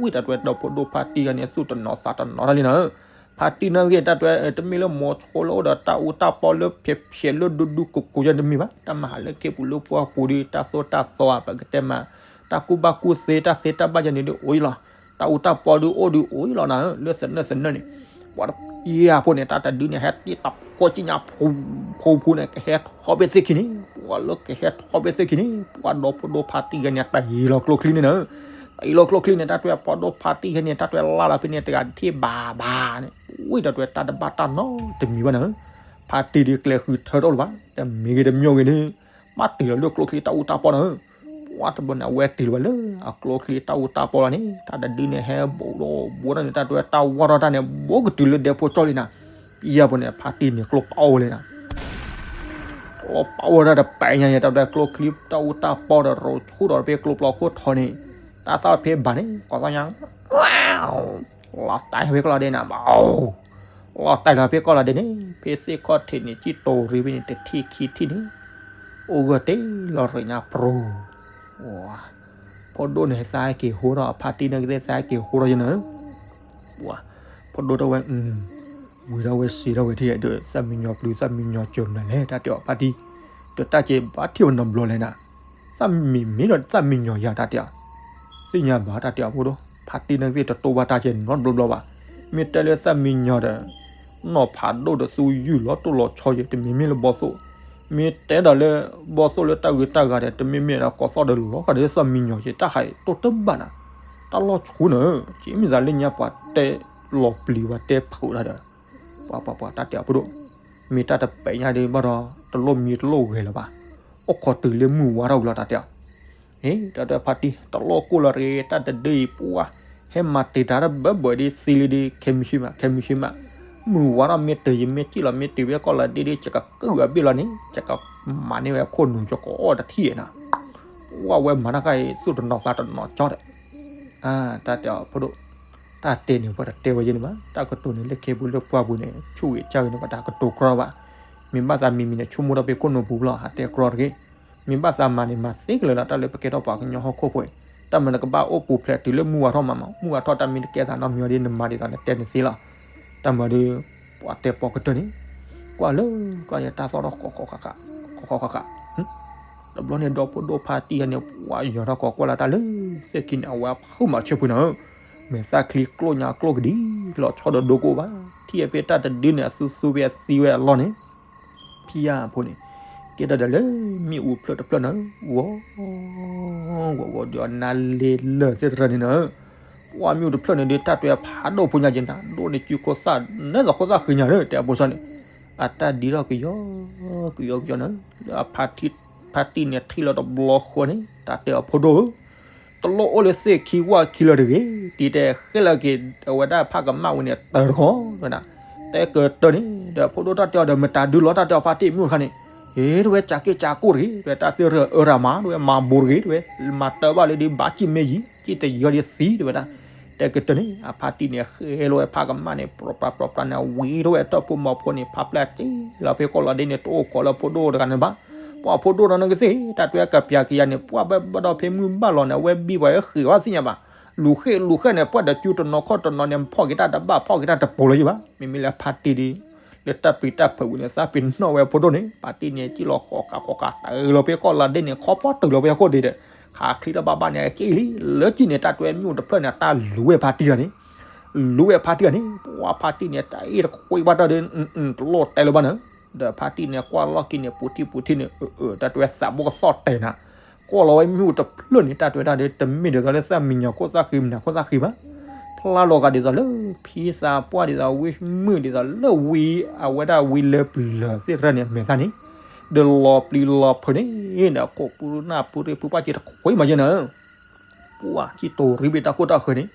ဝံၤတၢ်တဝဲဒီဖိဒိၣ်ဖါတံၢ်ဂၤန့ၣ် သူၣ်တနီၤသးတနီၤတၢ်လံနၤဧၢ, ဖါတံၢ်န့ၣ်သ့ၣ် တၢ်တဝဲ တမ့ၢ်လၢမိၤဆိလၢအိၣ်ဒီးတၢ်အူတၢ်ပီလၢဖျဲးဖျဲးလၢဒူဒူကိးကိးယဲတမ့ၢ်ဘၣ်, တၢ်မၤဟးလၢခ့ပူၤလၢပှၢ်ပူၤဒီး တၢ်သိၣ်တၢ်သီဧါ ပကတဲမး တၢ်ကူၣ်ဘၣ်ကူၣ်သ့ တၢ်သ့တၢ်ဘၣ်ယဲန့ၣ်ဒ်အိၣ်အံၤလီၤ, တၢ်အူတၢ်ပီဒ်အိၣ်ဒ်အိၣ်အံၤလီၤနၤဧၢ, လၢသနၢၣ်သနၢၣ်န့ၣ်, ပှၤတယၤဖိန့ၣ် တၢ်တဒုန့ၣ် ဟဲတ့ၢ်တၢ်ဖိကံညါ ဖိဖိန့ၣ် ကဟဲထီၣ်ဖဲသ့ၣ်ခံန့ၣ်, ပှၤလၢကဟဲထီၣ်ဖဲသ့ၣ်ခံန့ၣ် ပှၤဒီဖိဒိၣ်ဖါတံၢ်ဂၤန့ၣ် တၢ်အံၤလီၤကျိချံန့ၣ်နၤဧၢ, တၢ်အံၤလီၤကျိချံန့ၣ် တၢ်တဝဲပှၤဒိၣ်ဖါတံၢ်ဂၤန့ၣ် တၢ်တဝဲလါလီၤဖဲန့ၣ် တဂၤတထံၣ်ဘၣ်ဘၣ်န့ၣ်, ဝံၤတၢ်တဝဲတၢ်တဘၣ်တၢ်နီတမံၤဘၣ်နၤဧၢ, ဖါတံၢ်ဒ်ကျဲဃုထၢထီၣ်လၢၤဘၣ်, တမ့ၢ်ဂ့ၤတမ့ၢ်ဂ့ၤန့ၣ် ဘၣ်တ့ၢ်လီၤလၢကျိချံတၢ်အူတၢ်ပီနၤဧၢ, ပှၤတဘျီန့ၣ် အဝဲတ့ၢ်လီၤဝဲလၢအကျိချံတၢ်အူတၢ်ပီလီၤန့ၣ် တၢ်တဒုန့ၣ် ဟဲဘူးဒီးဘူးထီၣ်န့ၣ် တၢ်တဝဲတၢ်ဝီထီၣ်တၢ်န့ၣ် ဘူးကတုၤလၢဒဲဖိကၠီလံနၤ, ပယၤဖိန့ၣ် ဖါတံၢ်န့ၣ် ကျိပာ်အိၣ်လံနၤ ကျိပာ်အိၣ်တၢ်တပာ်ညါန့ၣ် တၢ်တဝဲကျိချံတၢ်အူတၢ်ပီဒီးရိးဆူၣ်ဒီးဖဲကျိပျီခိၣ်ထီန့ၣ်, တၢ်သၣ်ဖဲဘၣ်န့ၣ် ကီသီၣ်ညါ လီၤတဲာ်ဖဲကီၢ်လီၤဒဲးနၤဘၣ်, လီၤတဲာ်လီၤဖဲကီၢ်လီၤဒဲးန့ၣ် ဖဲသ့ၣ်ခီၣ်ထံးန့ၣ် ကံၣ်တိၤရံဖဲန့ၣ် တထံၣ်ခံထံၣ်န့ၣ် အိၣ်ဂၢၢ်တ့ၢ်လီၤရံးညါပြူၤ, ဖိဒိၣ်န့ၣ် သးက့ၤဟိထီၣ် ဖါတံၢ်န့ၣ်ကသ့ၣ်သးက့ၤဟိထီၣ်ယဲနၤ, ပှၤ ဖိဒိၣ်တဝဲ ဝံၤထီၣ်ဝဲစံးထီၣ်ဝဲထံၣ်ဒီး သၣ်မံညီၤပျုၤ သၣ်မံညီၤစၢၤမနုၤလဲၣ် တၢ်တဲအီၤဖါတံၢ်, ဒီးတၢ်က့ၤဘၣ်ထံၣ်ဝဲနီတဘျီလဲၣ်နၤ, သၣ်မံမံဒီးသၣ်မံညီၤယၤ တၢ်တဲအီၤ, သ့ၣ်ညါဘၣ် တၢ်တဲအီၤဖိဒိၣ် ဖါတံၢ်န့ၣ်ကသ့ၣ်တတိၢ်ဘၣ်တၢ်ကဲနီတဘျီဘျီဘၣ်, မ့ၢ်တဲလၢသၣ်မံညီၤဒီး နီၢ်ဖးဒိၣ်ဒီးသူယုၢ်လီၤတိၢ်လီၤဆီယဲ တမ့မ့ၢ်လၢဘီသိၣ်, မ့ၢ်တဲဒီးလၢ ဘီသိၣ်လၢတၢ်ဂုၤတၢ်ဂၤဒီး တမ့မ့ၢ်ဒီးကီၢ်သီၣ်ဒီးလီၤဃာ်ဒီးသၣ်မံညီၤယဲ တၢ်ဃးတိၢ်တဘၣ်နၤ, တၢ်လီၤဆူၣ်နၤ, ကမ့ၢ်သးလၢညါပှၤတဲလီၤပျံၤပှၤတဲဖုးတၢ်ဒီး ပှၤပှၤပှၤတၢ်တဲအီၤဖိဒိၣ်, မ့ၢ်တၢ်တပဲာ်ညါဒ်ဘၣ်ဒီး တလိၣ်မံတလိၣ်ဂဲၤလၢၤဘၣ်, အိၣ်ခိးတုၤလၢမုၢ်ဝါထီၣ်ဝံၤလီၤ တၢ်တဲအီၤ ဟ့ၣ် တၢ်တဲဖါတံၢ် တလိၣ်ကိၢ်လီၤတဂ့ၤ တၢ်တဒုအံၤပှၤ ဟဲမၤတ့ၢ်တၢ်တဘၢဘၢဒ်သံလံဒ် ခဲမုၢ်ဆ့ၣ်မး ခဲမုၢ်ဆ့ၣ်မး, မုၢ်ဝါထီၣ်မ့ၢ်တုၤယမ့ၢ်စံၣ်လီၤ မ့ၢ်တုၤဖဲကီၢ်လီၤဒဲးဒ် ယကကုၢ်အဘ့ၣ်လီၤန့ၣ် ယကမၤန့ၢ်ဝဲခိၣ်နူာ် ယကအီၣ်တထံၣ်နၤ, ပှၤဝဲမၤတၢ်ခါအံၤ သူၣ်တနီၤသးတနီၤကၠီဒီး တၢ်တဲအီၤဖိဒိၣ်, တၢ်တဲန့ၣ် ပှၤတတဲဝဲယဲန့ၣ်ဘၣ်, တၢ်ကတိၤန့ၣ် လၢခ့ပူၤလၢပှၢ်ပူၤန့ၣ် ဆူၣ်ဂ့ၤကၢ်ဂ့ၤန့ၣ် ပှၤတၢ်ကတိၤကြီဘၣ်, မ့ၢ်ဘၣ်သးမံၤမံၤန့ၣ် ဆိကမိၣ်ထီၣ်ဖဲခိၣ်နူာ်ပူၤလီၤ ဟးတဲကြီတဂ့ၤ, မ့ၢ်ဘၣ်သးမၤန့ၣ် မၤသ့ကလၢာ်လီၤ တၢ်လၢပကဲထီၣ်ပှၤကညီဟီၣ်ခိၣ်ဖိအံၤ, တၢ်မၤလၢကဘၣ်အိၣ်ပူၤဖျဲးတုၤလၢမုၢ်ဝါထီၣ်မးမး မုၢ်ဝါထီၣ်တၢ်မ့ၢ်တကဲသးနီတမံၤဒီး နမၤဒ်သိးနတဲန့ၣ်သ့လီၤ, တၢ်မၤဒီး ပှၤတဲပိာ်ကတၢၢ်န့ၣ်, ကွၢ်လၢ ကွၢ်န့ၣ် တၢ်သီၣ်ထီၣ်ဃီဃီဃာ်ဃာ်, ဃီဃီဃာ်ဃာ်, တဘျီန့ၣ် ဒီဖိဒိၣ်ဖါတံၢ်ယဲန့ၣ် ပှၤယီၤထီၣ်ကီးကွၢ်လၢတၢ်လၢသ့ၣ်ခံန့ၣ် အဝဲဖုးမၤဆၢဖုးနၤဧၢ, မဲာ်သၣ်ချံကျိၣ်ညါကျိၣ်ကဒံ လီၤဆီဒီးဒိကိးဘၣ်, ထံၣ်ဖဲတၢ်တဒုန့ၣ် အသူသူဖဲအသံဝဲအလီၢ်န့ၣ် ဖံယၢ်ဖိန့ၣ် ကဲထီၣ်ဒီးလၢမ့ၣ်အူဖျၢၣ်တဖျၢၣ်နၤဧၢ, ဂီၤ ဂီၤဂီၤဒီးနါလ့လၢာ်သ့ၣ်တဖၣ်န့ၣ်နၤဧၢ, ပှၤမ့ၣ်အူတဖျၢၣ်န့ၣ်ဒီး တၢ်တဝဲဖးဒိၣ်ဖိညါက့ၤနၤ ဒိၣ်န့ၢ်စုခိၣ်သၣ် နဲသိးခိၣ်သၣ်ဃံညါဧၢ တဲအဖိစီန့ၣ်, အတၢ်ဒ်ထီၣ်ကယီကယီကယီနၤဧၢ, လၢအဖါတံၢ် ဖါတံၢ်န့ၣ်ထံၣ်လီၤတဘျီဃီန့ၣ် တၢ်တဲအီၤဖိဒိၣ်ဧၢ တလိၣ်အိၣ်လၢသ့ၣ်ခံဝၣ်ခံလၢၤတဂ့ၤ, တံၤတဲဃဲလၢာ်က့ၤ အဝဲဒၣ်ဖးကမၣ်ဝဲန့ၣ် တၢၤတခီဝဲဒၣ်, တဲကတၢၢ်န့ၣ် ဒီးဖိဒိၣ်တၢ်တဲအီၤဒီး မတၤဒုလီၤတၢ်တဲအီၤဖါတံၢ်မ့ၣ်အူတခါန့ၣ်, ဟ့ၣ် တဝဲ ကးက့ၢ်ကးကိၢ်တဂ့ၤ တဝဲ တၢ်သ့ၣ်ရၢၢ်အၢရၢ်မး တဝဲ မၤဘိးတဂ့ၤ တဝဲ မၤတၢ်ဘၣ်လၢဒ်ဘၣ်ကံၣ်မ့ၢ်ယံၤ ကံၣ်တယီၤဒ်သံ တဝဲဒၣ်, တဲကတၢၢ်န့ၣ် အဖါတံၢ်န့ၣ် ဃဲလီၤဝဲဖးကမၣ်န့ၣ် ပြီပြးပြီပြးန့ၣ် ဝံၤထီၣ်ဝဲတၢ်ဖိမီၤဖိန့ၣ် ဖးပျၢ်က့ၤလီၤဖဲကီၢ်လီၤဒဲးန့ၣ် တအိၣ်ခိးလၢဖိဒိၣ်တဂၤန့ၣ်ဘၣ်, ပှၤဖိဒိၣ်နီၢ်နီၢ်ကသ့ၣ် တၢ်တဝဲကပျၢ်ကယၤန့ၣ် ပှၤဘၣ်ဘၣ်ဒီးဖဲမုၢ်ဘၣ်လီၤန့ၣ် အဝဲဘံပှၤဃ့ၢ်ဝဲသ့ၣ်ညါဘၣ်, လူၤဃ့ၢ်လူၤဃ့ၢ်န့ၣ် ပှၤဒီးစုတနီၤခီၣ်တနီၤန့ၣ် ဖီၣ်က့ၤတၢ်တဘၣ် ဖီၣ်က့ၤတၢ်တပိၤလၢၤယံၤဘၣ်, မ့မ့ၢ်လၢဖါတံၢ်ဒ် လၢတၢ်ပျံၤတၢ်ဖုးဝံၤန့ၣ် သးပ့ၤနီၣ်ဝဲဖိဒိၣ်န့ၣ် ဖါတံၢ်န့ၣ် စံၣ်လီၤဃီၤဃးဃီၤဃး တုၤလီၤဖဲကီၢ်လါဒ့န့ၣ် ခီပီတုၤလီၤဖဲအခိၣ်ဒ့ဒီး ခးချံတဘၣ်ဘၣ်န့ၣ် အက့ၢ်လံ လၢကံၣ်န့ၣ် တၢ်တဝဲမ့ၣ်အူတဖျၢၣ်န့ၣ် တၢ်လူၤဝဲဖါတံၢ်ဂၤန့ၣ် လူၤဝဲဖါတံၢ်ဂၤန့ၣ် ပှၤဖါတံၢ်န့ၣ် တၢ်အ့ၣ်တခွံဘၣ်တၢ်ဒီး တလိၣ်တဲလၢၤဘၣ်န့ၣ် ဒီးဖါတံၢ်န့ၣ် ကွၢ်လီၢ်ခံန့ၣ် ပူၤထံၣ်ပူၤထံၣ်န့ၣ် တၢ်တဝဲသးဘိၣ်ကသီၣ်တဲာ်နၤ ကွၢ်လီၤဝဲမ့ၣ်အူတဖျၢၣ်န့ၣ် တၢ်တဝဲဒၣ်ဒီး တမ့ၢ်ဒ်သိးလၢသၣ်မံညီၤခိၣ်သၣ်ဃံမနၤခိၣ်သၣ်ဃံဘၣ် ဖျါလီၤဂာ်ဒ်သိးလၢ ဖံသးပှၢ်ဒ်သိးဝံမုၣ်ဒ်သိးလၢ ဝံအဝဲဒၣ်ဝံလၢပျၢၤသ့ၣ်တဖၣ်န့ၣ် အမဲာ်သၣ်န့ၣ် ဒီးလီၤပျံၤလီၤဖုးန့ၣ် ဒီးခိၣ်ပူၤနၢ်ပူၤရ့ၣ်ဖုပှၢ်က့တခွံမးယဲၢ်နၤ ပှၢ်ကံတိၤရံဘ့ၣ်တၢ်ခိၣ်တၢ်ဃၢၤန့ၣ်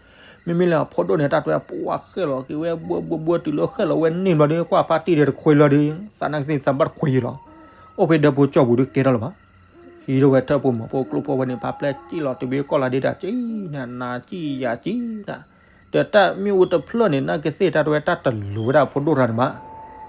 မ့မ့ၢ်လၢအဖိဒိၣ်န့ၣ် တၢ်တဝဲပှၢ်ဃဲၣ်လီၤက့ၤဝဲဘှၢဘှၢဘှၢတုၤလၢဃဲၣ်လီၤဝဲန့ၢ်ဘျီဒီး ကွၢ်ဖါတံၢ်ဒီးတခွံလီၤဒီး သးနာ်က့သးဘၣ်တခွံယဲၢ်လီၤ အိၣ်ဖဲဒၢဖိကၠီၣ်ပူၤဒီးကဲထီၣ်လၢၤဘၣ် ဟံးထီၣ်ဝဲထၢၣ်ဖိမၤဖိကျိဖိဝဲန့ၣ် ဖးပျဲၢ်စံၣ်လီၤတဘ့ၣ်ကီၢ်လါဒ့တၢ်ကံၣ်နၤ နၤကံၣ်ယၤကံၣ်နၤ ဒီးတၢ်မ့ၣ်အူတဖျၢၣ်န့ၣ် နာ်က့သ့ၣ်တၢ်တဝဲတၢ်တလူၤဝဲဒၣ်ဖိဒိၣ်တဂၤန့ၣ်ဘၣ်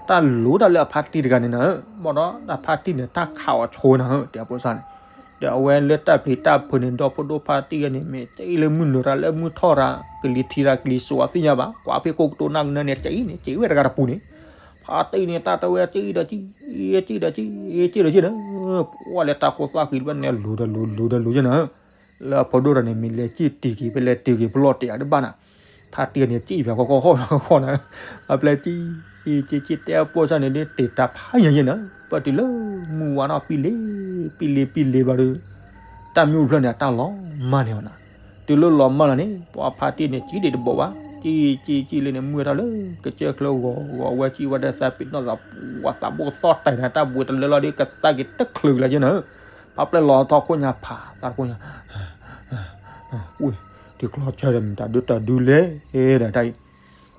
တၢ်လူၤတၢ်လၢအဖါတံၢ်တဂၤန့ၣ်နၤ ဘၣ်ဒီးတၢ်ဖါတံၢ်န့ၣ် တၢ်ခးအီၤဆိနၤ တဲအဖိစၢ်န့ၣ် ဒီးအဝဲလၢတၢ်ပျံၤတၢ်ဖုးန့ၣ် ဒီဖိဒိၣ်ဖါတံၢ်ဂၤန့ၣ် မ့ၢ်စံၣ်လၢမုၢ်နုာ်ရၤလၢမုၢ်ထီၣ်ရၤ ကလံၤထံးရၤကလံၤစိးအသ့ၣ်ညါဘၣ် ကွၢ်ဖဲကိကတိၤနၢ်ကနၢန့ၣ် စံၣ်န့ၣ် စံၣ်ဝဲတဂၤတပူၤန့ၣ် ဖါတံၢ်န့ၣ် တၢ်တဝဲစံၣ်ဒီးစံၣ် စံၣ်ဒီးစံၣ် စံၣ်ဒီးစံၣ်နၤ ပှၢ်လၢတၢ်ခိၣ်သၣ်ဃံတဘၣ်န့ၣ် လူၤဒီးလူၤ လူၤဒီးလူၤယဲၢ်နၤ လၢအဖိဒိၣ်တဂၤန့ၣ် မ့ၢ်လဲၤစံၣ်တံၢ်က့ၤ ဖဲလဲၤတုၤက့ၤပလီၢ်တဲာ်တဘၣ်နၤ ဖါတံၢ်န့ၣ် စံၣ်ဖဲဃီဃီဃီဃီနၤ အပျဲၢ်စံၣ် စံၣ်စံၣ်တဲအဖိစၢ်န့ၣ် ဒ်တ့ၢ်တၢ်ဖးယံၤယဲၢ်နၤ ပတုၤလၢမုၢ်ဝါထီၣ်ပံလ့ ပံလ့ပံလ့ဘျီဒီး တၢ်မ့ၣ်အူတဖျၢၣ်န့ၣ် အတၢ်လီၤမၢ်န့ၣ်အီၤနၤ တုၤလၢလီၤမၢ်လီၤန့ၣ် ပှၤဖါတံၢ်န့ၣ် စံၣ်ဒံးတဘိးဘၣ် စံၣ်စံၣ်စံၣ်လၢန့ၣ် မုၢ်ဝါထီၣ်လၢကစၢၢ်ချၢဂီၤဂီၤ အဝဲစံၣ်ဝဲဒီးသးပ့ၤနီၣ်သး ပှၤသးဘိၣ်ကသီၣ်တဲာ်နၤ တၢ်ဘှံးတလၢလီၤဒီး ကသါက့ၤတချုးကလၢၤယဲၢ်နၤ ဖးပျဲၢ်လီၤထီၣ်ခိၣ်ညါဖးသးတခိၣ်ညါ ဝ့ၢ် တကျီဆၢဒီးမတၤဒုတၢ်ဒုလဲၣ်ဒီးတၢ်အံၤ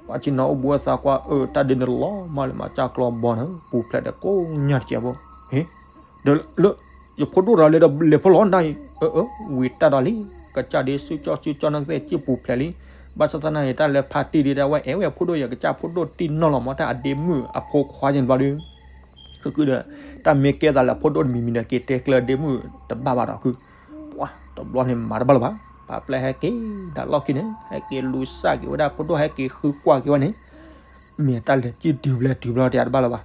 ပှၤဆ့ၣ်နီၤအိၣ်ဘှံးအိၣ်သါကွၢ်အၢ တၢ်ဒုန့ၣ်လီၤမၢ်လၢမၤစၢ်ကျီဘီနၤ ပူၤဖျဲးဒီးကိးညါတစဲးဖိ ဟ့ၣ် ဒီးလၢ ယဖိဒိၣ်တဂၤလဲၤဒီးလဲၤဖီလီၤနတၢ်အံၤ အၢ အၢ ဝံၤတၢ်ဒီးလံ ကစၢ်ဒ်စုကၠီစုကၠီနသ့ၣ် စံၣ်ပူၤဖျဲးလံ ဘၣ်ဆၣ်သနာ်က့ တၢ်လၢဖါတံၢ်ဒ်တၢ်ဝဲအဲၣ်ဝဲအဖိဒိၣ် ယကစၢ်ဖိဒိၣ်တံၢ်နီၢ်လီၤမၢ် တၢ်အဒ့မုၣ်အဖိခွါယဲၢ်ဘျီဒီး ဃုာ်ဒီး တၢ်မ့ၢ်ကဲသးလၢအဖိဒိၣ်တမံၤမံၤဒီး က့ၤတဲကျၢၤဒ့မုၣ်တဘၣ်ဘၣ်ဒီးဃုာ် ပှၤတဘျီန့ၣ်မၤတဘၣ်လၢၤဘၣ် ပှၤပျဲၢ်ဟဲက့ၤ တၢ်လီၢ်ခံန့ၣ် ဟဲက့ၤလူၤစၢ်က့ၤဝဲဒၣ်ဖိဒိၣ် ဟဲက့ၤဃုကွၢ်က့ၤဝဲန့ၣ် မ့ၢ်တၢ်လဲၤစံၣ်တုၤဖျဲးတုၤဘျီတဘၣ်လၢၤဘၣ်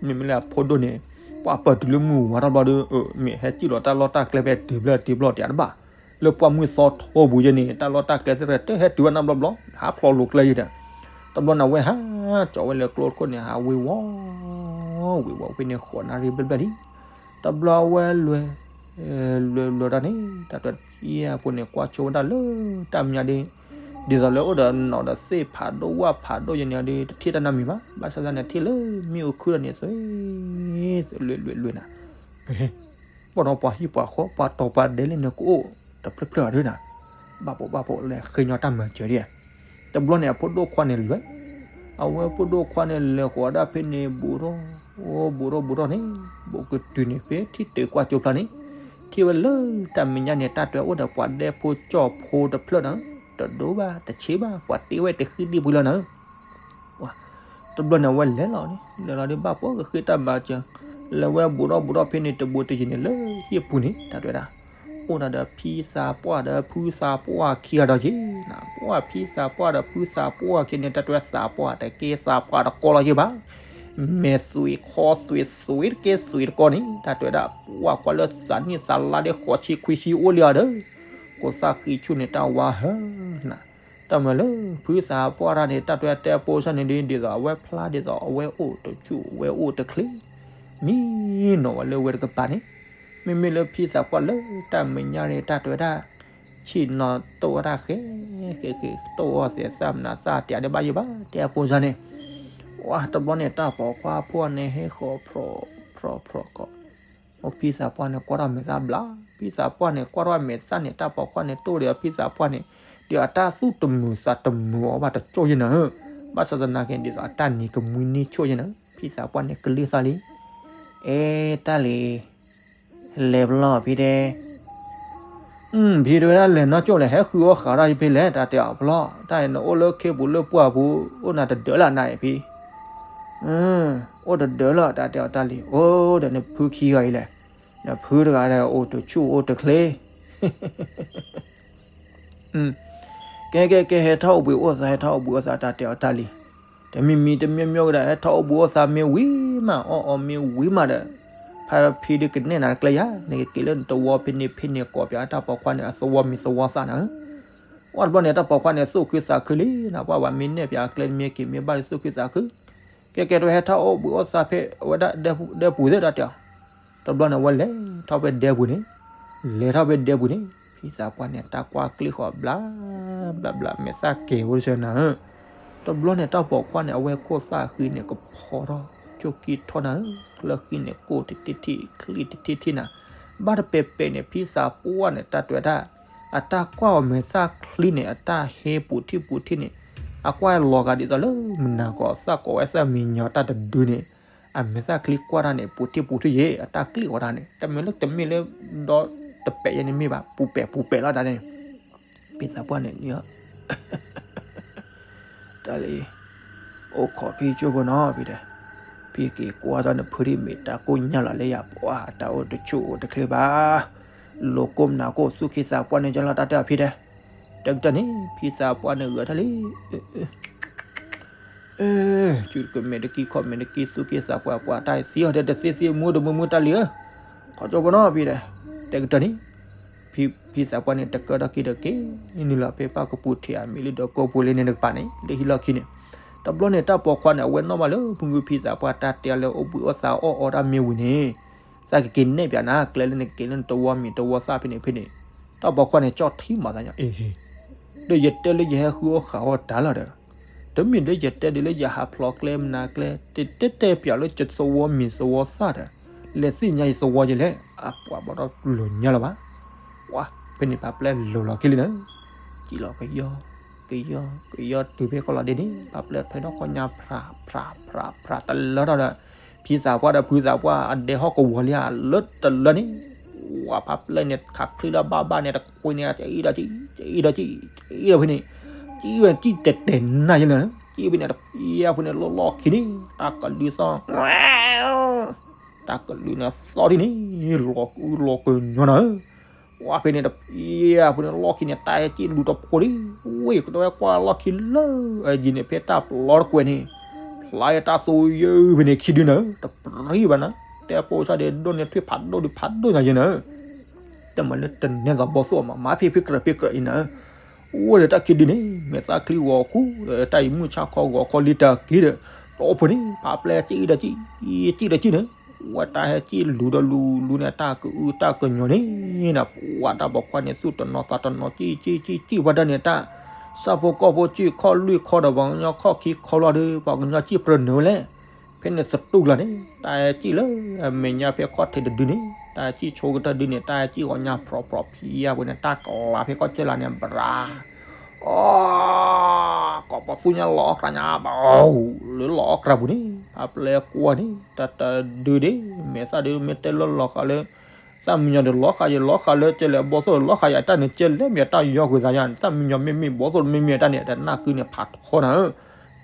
မ့မ့ၢ်လၢအဖိဒိၣ်န့ၣ် ပှၤပၢၢ်တုၤလၢမုၢ်ဝါထီၣ်ဘျီဒီး မ့ၢ်ဟဲစံၣ်လီၤတၢ်လီၢ်တၢ်ကျဲဖဲတုၤဖျဲးတုၤဘျီတဘၣ် လၢပှၢ်မုၢ်သီထိပူၤယဲၢ်န့ၣ် တၢ်လီၢ်တၢ်ကျဲသ့ၣ်တဖၣ် တဟဲတုၤဘၣ်နီတဘျီဘျီ ဟးဖျိးလိာ်ကျဲယဲၢ်ဒီး တဘျီန့ၣ်အဝဲဟး ကၠီဝဲလၢကျိတခိၣ်န့ၣ် ဟးဝ့ၤဝီၤ ဝ့ၤဝီၤဖဲန့ၣ် ဃိးနၣ်ရံၣ်ဘျဲၣ်ဘျဲၣ်လံ တဘျီအဝဲလဲၤ လဲၤလဲၤတၢ်န့ၣ် တၢ်တယဲၢ်အပူၤန့ၣ် ကွၢ်ဆိဝဲဒၣ်လၢတၢ်မဲာ်ညါဒ် ဒ်သိးလၢအိၣ်ဒီးနီၢ်ဒီးသ့ၣ်ဖးဒိၣ်ဝၣ်ဖးဒိၣ်ယဲၢ်န့ၣ်ဒီး တထံၣ်တၢ်နီတမံၤဘၣ် ဘၣ်ဆၣ်သနာ်က့ ထံၣ်လၢမ့ၣ်အူခုၣ်ဒီးန့ၣ် သွဲ သွဲလွဲၢ်လွဲၢ်လွဲၢ်နၤ ဘၣ်ဒီးပှၤဟံၣ်ပှၤဃီ ပှၤတီၤပှၤဒဲးလၢန့ၣ်ကအိၣ်တဖျၢၣ်ဖျၢၣ်ဒၣ်နၤ ဘၣ်ပိာ်ဘၣ်ပိာ် လဲၤဃ့ညီတၢ်မၤစၢၤဒ် တဘျီန့ၣ် အဖိဒိၣ်ခွါန့ၣ်လဲၤ အဝဲဖိဒိၣ်ခွါန့ၣ်လဲၤဃိးဒၣ်ဖဲန့ၣ် ဘူးထီၣ် အိၣ်ဘူးထီၣ်ဘူးထီၣ်န့ၣ် ဘူးကတုၤန့ၣ် ဖဲထံၣ်တုၤကွၢ်ကၠိဖျါန့ၣ် ထံၣ်ဝဲလၢတၢ်မဲာ်ညါန့ၣ် တၢ်တဝဲအိၣ်ဒီးပှၤဒဲဖိကၠီဖိတဖျၢၣ်နၤ တဒိဘၣ်တဆံးဘၣ် ပှၤတ့ဝဲတဃံဒံပှံၤလီၤနၤ တဘျီန့ၣ် အဝဲလဲၤလီၤန့ၣ် လဲၤလီၤဒီးဘၣ်ပိာ်ကဃ့တၢ်မၤစၢၤ လဲၤဝဲဘူးထီၣ်ဘူးထီၣ်ဖဲန့ၣ် တဘူးတယံၤန့ၣ် လၢဟံၣ်ပူၤန့ၣ် တၢ်တဝဲဒၣ် အိၣ်ဒၣ်ဒီးဖံသးပှၢ်ဒီးဖုသးပှၢ်ခံဂၤဒီးက့ၤ နပှၢ်ဖံသးပှၢ်ဒီးဖုသးပှၢ်ခံန့ၣ် တၢ်တဝဲသးပှၢ်တကဲသးပှၢ်တကီလီၤယဲၢ်ဘၣ် မဲာ်သွံးခီသွံးသွံးတကဲသွံးတကီန့ၣ် တၢ်တဝဲဒၣ်ပှၢ်ကွၢ်လၢသးနံၣ်သးလါဒ်ဃိးဆံခွံဆံအိၣ်လံအီၤဒီး ကိးသၣ်ဃံဆူၣ်န့ၣ် တၢ်ဝါဟၢနၤ တၢ်မၤလၢဖုသးပှၢ်တၢ်န့ၣ် တၢ်တဝဲတဲအဖိစၢ်န့ၣ်ဒ် ဒ်သိးအဝဲဖျါဒ်သိးအဝဲအိၣ်တဆူၣ်အဝဲအိၣ်တချ့ မံနီၤဝဲလၢဝဲတကပၤန့ၣ် မ့မ့ၢ်လၢဖံသးပှၢ်လၢတၢ်မဲာ်ညါန့ၣ် တၢ်တဝဲဒၣ် ဆ့ၣ်နီၤတိၢ်ဝဲဒၣ်ဃဲ ဃဲဃဲတိၢ်အီၣ်သဲးသၣ်မနုၤသၣ်တယၤဒ်ဘၣ်ယိၣ်ဘၣ် တဲအဖိစၢ်န့ၣ် ဝဲတဘျီန့ၣ် တၢ်ပိာ်ခွါဖိန့ၣ်ဟဲဃီၤဖြီၣ်ဖြီၣ်ဖြီၣ်ကီး ဖံသးပှၢ်န့ၣ်ကွၢ်ထီၣ်မဲာ်သၣ်ဘျါ ဖံသးပှၢ်န့ၣ်ကွၢ်ထီၣ်မဲာ်သၣ်န့ၣ် တၢ်ပိာ်ခွါန့ၣ်တိၢ်ဒီးဖံသးပှၢ်န့ၣ် ဒီးအတၢ်သူၣ်တမုာ်သးတမုာ်အီၤဘၣ်တကၠိၢ်ယဲၢ်နၤဧၢ ဘၣ်ဆၣ်သနာ်က့ဒ်သိးအတၢ်နံၤကမှံန့ၢ်ဆိၣ်ယဲၢ်နၤဧၢ ဖံသးပှၢ်န့ၣ်ကလံၢ်သးလံ အဲ တၢ်လံၤ လဲၤပလီၢ်ဖံတဲ ဖံတဲဝဲဒၣ်လဲၤနီၢ်ကၠိၣ်လဲၣ် ဟဲဃုအီၣ်ဃးထီၣ်ယဖဲလဲၣ် တၢ်တဲအီၤပလီၢ် တၢ်အံၤနအိၣ်လၢခ့ပူၤလၢပှၢ်ပူၤ အိၣ်နၤတဒၢးလၢနၤအံၤဖံ အိၣ်တဒၢးလၢ တၢ်တဲအီၤတၢ်လံၤ အိၣ်ဒီးနဖုခံဂၤအံၤလဲၣ် နဖုတဂၤဒီးအိၣ်တဆူၣ်အိၣ်တချ့ ကဲကဲကဲ ဟဲထီၣ်အိၣ်ဘှံးအိၣ်သါ ဟဲထီၣ်အိၣ်ဘှံးအိၣ်သါ တၢ်တဲအီၤတၢ်လံၤ မ့မ့ၢ်တမံၤမံၤကဒီး ဟဲထီၣ်အိၣ်ဘှံးအိၣ်သါမ့ၢ်ဝံၤမး အီၣ်အီမ့ၢ်ဝံၤမးဒီး ဖါဖံဒုးကနဲၣ်နၤတကျဲယၤ နကက့ၤလၢနသဝီဖဲန့ၣ်ဖဲန့ၣ် ကိးပၠးတၢ်ပိာ်ခွါန့ၣ် အသဝီမံၤသဝီသၣ်နၤဧၢ. ဝံၤတဘျီန့ၣ် တၢ်ပိာ်ခွါန့ၣ် သူၣ်ခုသးခုလံ နပှၢ်ဝဲမ့ၢ်နဲၣ်ပၠးအကျဲမ့ၢ်က့ၤမ့ၢ်ဘၣ်လၢသူၣ်ခုသးခု ကဲကဲ တဝဲဟဲထီၣ်အိၣ်ဘှံးအိၣ်သါဖဲအဝဲဒၣ်ဒဲပူၤသ့ၣ်ဒီးတဲအီၤ. တဘျီန့ၣ် အဝဲလဲၤထီၣ်ဖဲဒဲပူၤန့ၣ်, လဲၤထီၣ်ဖဲဒဲပူၤန့ၣ် ဖံသးပှၢ်န့ၣ် တၢ်ကွၢ်ကျ့ၣ်ဃီဘျး ဘျးဘျး မဲာ်သၣ်ကဲၤဝဲတဆၢနၤဧၢ. တဘျီန့ၣ် တၢ်ပိာ်ခွါန့ၣ် အဝဲခိၣ်သၣ်ဃံန့ၣ် ကဖီထီၣ် ကၠိၣ်ကံၢ်ထီၣ်နၤဧၢ, ကျၢၢ်ဃံန့ၣ် ကိၢ်တထံၣ်ထံၣ် ချံတထံၣ်ထံၣ်နၤ. ဘၣ်တပဲာ်ပဲာ်န့ၣ် ဖံသးပှၢ်န့ၣ် တၢ်တဲဝဲဒၣ် အတၢ်ကွၢ်အီၤမဲာ်သၣ်ချံန့ၣ် အတၢ်ဟဲပူၤထံၣ်ပူၤထံၣ်န့ၣ် အကွၢ်လီၤဂာ်ဒ်သိးလၢမနၤကီး သၣ်ကီးဝဲသၣ်မံညီၤတၢ်တဒုန့ၣ် အမဲာ်သၣ်ချံကွၢ်တၢ်န့ၣ် ပူၤထံၣ်ပူၤထံၣ်ယဲ အတၢ်ကျံၣ်ဝဲဒၣ်န့ၣ် တမ့ၢ်လၢတမ့ၢ်လၢဒီတပဲာ်ယဲန့ၣ်မ့ၢ်ဘၣ် ပူၤပဲာ်ပူၤပဲာ်လီၤဒၣ်န့ၣ် ဖံသးပှၢ်န့ၣ် တၢ်လံ, အိၣ်ခိးဖံကၠိဖိနီၤဖံတဲ, ဖံက့ၤကွၢ်ထီၣ်နဖုဒံးမ့ၢ်တၢ်ကိၢ်ညါလီၤလၢယၤပှၤ တၢ်အိၣ်တဆူၣ်အိၣ်တချ့ဘၣ်, လိၤကိၢ်မနၤကိၢ် သူၣ်က့သးပှၢ်န့ၣ်ကလီၤတၢ်တဲအီၤဖံတဲ, တကတၢၢ်န့ၣ် ဖံသးပှၢ်န့ၣ်ဂဲၤထီၣ်လံ ဆူၣ်တကမဲာ်တကံၢ်ခီၣ်မဲာ်တကံၢ် သူၣ်က့သးပှၢ်ပှၤတၢ်သံအီၤတဲတသ့သ့ မူတမူမူတၢ်လံဧၢ, ခီကၠိဖိနီၤဖံတဲ, တကတၢၢ်န့ၣ် ဖံသးပှၢ်န့ၣ် တကၢထီၣ်ခံဒီးက့ၤနုာ်လီၤဖဲပၢ်ကပူၤထံးအမံၤလၢဒီးကိၢ်ပူၤလၢန့ၣ်တကပၤန့ၣ် လၢဟံၣ်လီၢ်ခံန့ၣ်, တဘျီန့ၣ် တၢ်ပိာ်ခွါန့ၣ် အဝဲနီၣ်ဘၣ်လၢဖုဖံသးပှၢ်တၢ်တဲအီၤလၢအိၣ်ဘှံးအိၣ်သါအီၣ်အီတၢ်မ့ၢ်ဝံၤန့ၣ်, သးကက့ၤနဲၣ်ပၠးနၤ ကျဲလၢနကက့ၤလၢနသဝီမံၤသဝီသၣ်ဖဲန့ၣ်ဖဲန့ၣ်, တၢ်ပိာ်ခွါန့ၣ် ကၠီၣ်ထံမၤသးညီ အ့ဟ့ ဒီးယတဲလၢယဟဲဃုအီၣ်ဃုအီတၢ်လီၤဒီး, တမ့ၢ်လၢယတဲဒ်လၢယဟးဖျိးကျဲမနၤကျဲ, တတဲတဲပၠးလၢယသဝီမံၤသဝီသၣ်ဒီး, လဲၤသ့ၣ်ညါယသဝီယလဲၣ်, အပှၤဘၣ်ဒီးလိၤညါလၢၤဘၣ်, ဝါ, ဖဲန့ၣ်ဖါပျဲၢ်လိၤလီၤခံလံနၤ, ကံၣ်လီၤကယီ, ကယီ, ကယီတုၤဖဲကီၢ်လီၤဒ့န့ၣ် ဖါပျဲၢ်ထွဲထီၣ်ကီၢ်ညါဖြးဖြးဖြးဖြးတလၢထီၣ်ဒီး, ဖံသးပှၢ်ဒီးဖုသးပှၢ်အဒဲဟီၣ်ကဝီၤလံဧါ လၢတလၢန့ၣ်, ဝါ ဖါပျဲၢ်န့ၣ် ခးချံဒီးဘၣ်ဘၣ်န့ၣ် တခွံန့ၣ် ကအံၣ်ဒီးကံၣ်, ကအံၣ်ဒီးကံၣ်, ကအံၣ်ဒီးဖဲန့ၣ်, ကံၣ်ဝဲကံၣ်တဲာ်တဲာ်နၤယဲလၢ, ကံၣ်ဖဲန့ၣ် တဖျဲဖဲန့ၣ် လီၢ်လီၢ်ခံန့ၣ် တၢ်ကလုၢ်သီၣ်, တၢ်ကလုၢ်န့ၣ်သီၣ်ဒ်န့ၣ် လီၤကုလီၤကညီနၤဧၢ, ဝါ ဖဲန့ၣ်တဖျဲဖဲန့ၣ် လီၢ်ခံန့ၣ် တၢ်ဟဲကံၣ်လူၤတဖိလံ, ဝ့ၢ် ကတဝဲကွၢ်လီၢ်ခံလၢ အယံၤန့ၣ် ဖဲတၢ်ပျီတကွဲးန့ၣ်, ဖျါယတၢ်သိယုၢ်ဖဲန့ၣ်ခံဒုနၤ, တပြံဘၣ်နၤ, တဲပိစၢ်ဒ့ဒိၣ်န့ၣ်ထွံၣ်ဖးဒိၣ်ဒုးဖးဒိၣ်ညါယဲနၤ, တမၤလၢတနဲၣ်သးဘီသိၣ်မး မၤဖံဖံကြၢးဖံကြၢးအံၤနၤ, အိၣ်ဒီးတၢ်ခံဒုန့ၣ် မဲာ်သၣ်ချံဂီၤဃူ ဒီးတၢ်အံၤမုၢ်ဆါခီဂီၤခီလံတၢ်က့ၤဒီး, တီၢ်ဖိန့ၣ် ဖးပျဲၢ်ကံၣ်ဒီးကံၣ်, ကံၣ်ဒီးကံၣ်န့ၣ်, ဝဲတၢ်ဟဲကံၣ်လူၤဒီးလူၤလူၤန့ၣ် တၢ်ကအုတၢ်ကညီၤန့ၣ်နၤ, ပှၤတၢ်ပိာ်ခွါန့ၣ် သူၣ်တနီၤသးတနီၤ ကံၣ်ကံၣ်ကံၣ်ကံၣ်ဝဲဒၣ်န့ၣ် တၢ် ဆၣ်ဖိကီၢ်ဖိကံၣ်ခီၣ်လွံၢ်ခီဒီး ပှၤကညီခီၣ်ခံခီလီၤဒီး ပှၤကညီကံၣ်ပြၢနုာ်ဝဲလဲၣ်, ဖဲန့ၣ်သတူၢ်ကျါန့ၣ် တၢ်ဟဲကံၣ်လၢအမဲာ်ညါဖဲခီၣ်ထံးတဒုန့ၣ် တၢ်ဟဲကံၣ်ဆိကတၢၢ်ဒုန့ၣ် တၢ်ဟဲကံၣ်ဂီၤညါဖြီဖြီဖံယါပူၤန့ၣ် တၢ်ကျါဖဲခီၣ်ကၢၢ်လါန့ၣ် ဘြၤ အ ကိးပသူညါလီၤအီၣ်ကြၤညါဘၣ်, လၢလီၤအီၣ်ကြၤပူၤန့ၣ် ဖးပျဲၢ်ကွၢ်န့ၣ် တၢ်တဒုဒ့ မဲာ်သၣ်ဒုမ့ၢ်တဲလၢလီၤဃာ်လၢ သၣ်မံညီၤဒီးလီၤဃာ်ယဲ လီၤဃာ်လၢကဲလဲၣ်ဘီသိၣ်လီၤဃာ်ယဲ တၢ်န့ၣ်ကဲလဲၣ်မ့ၢ်တၢ်ယီကွံာ်သးယါန့ၣ် သၣ်မံညီၤမ့မ့ၢ်ဘီသိၣ်မ့မ့ၢ်တၢ်န့ၣ် တနၢ်ကုန့ၣ်ဖးထီနၤဧၢ,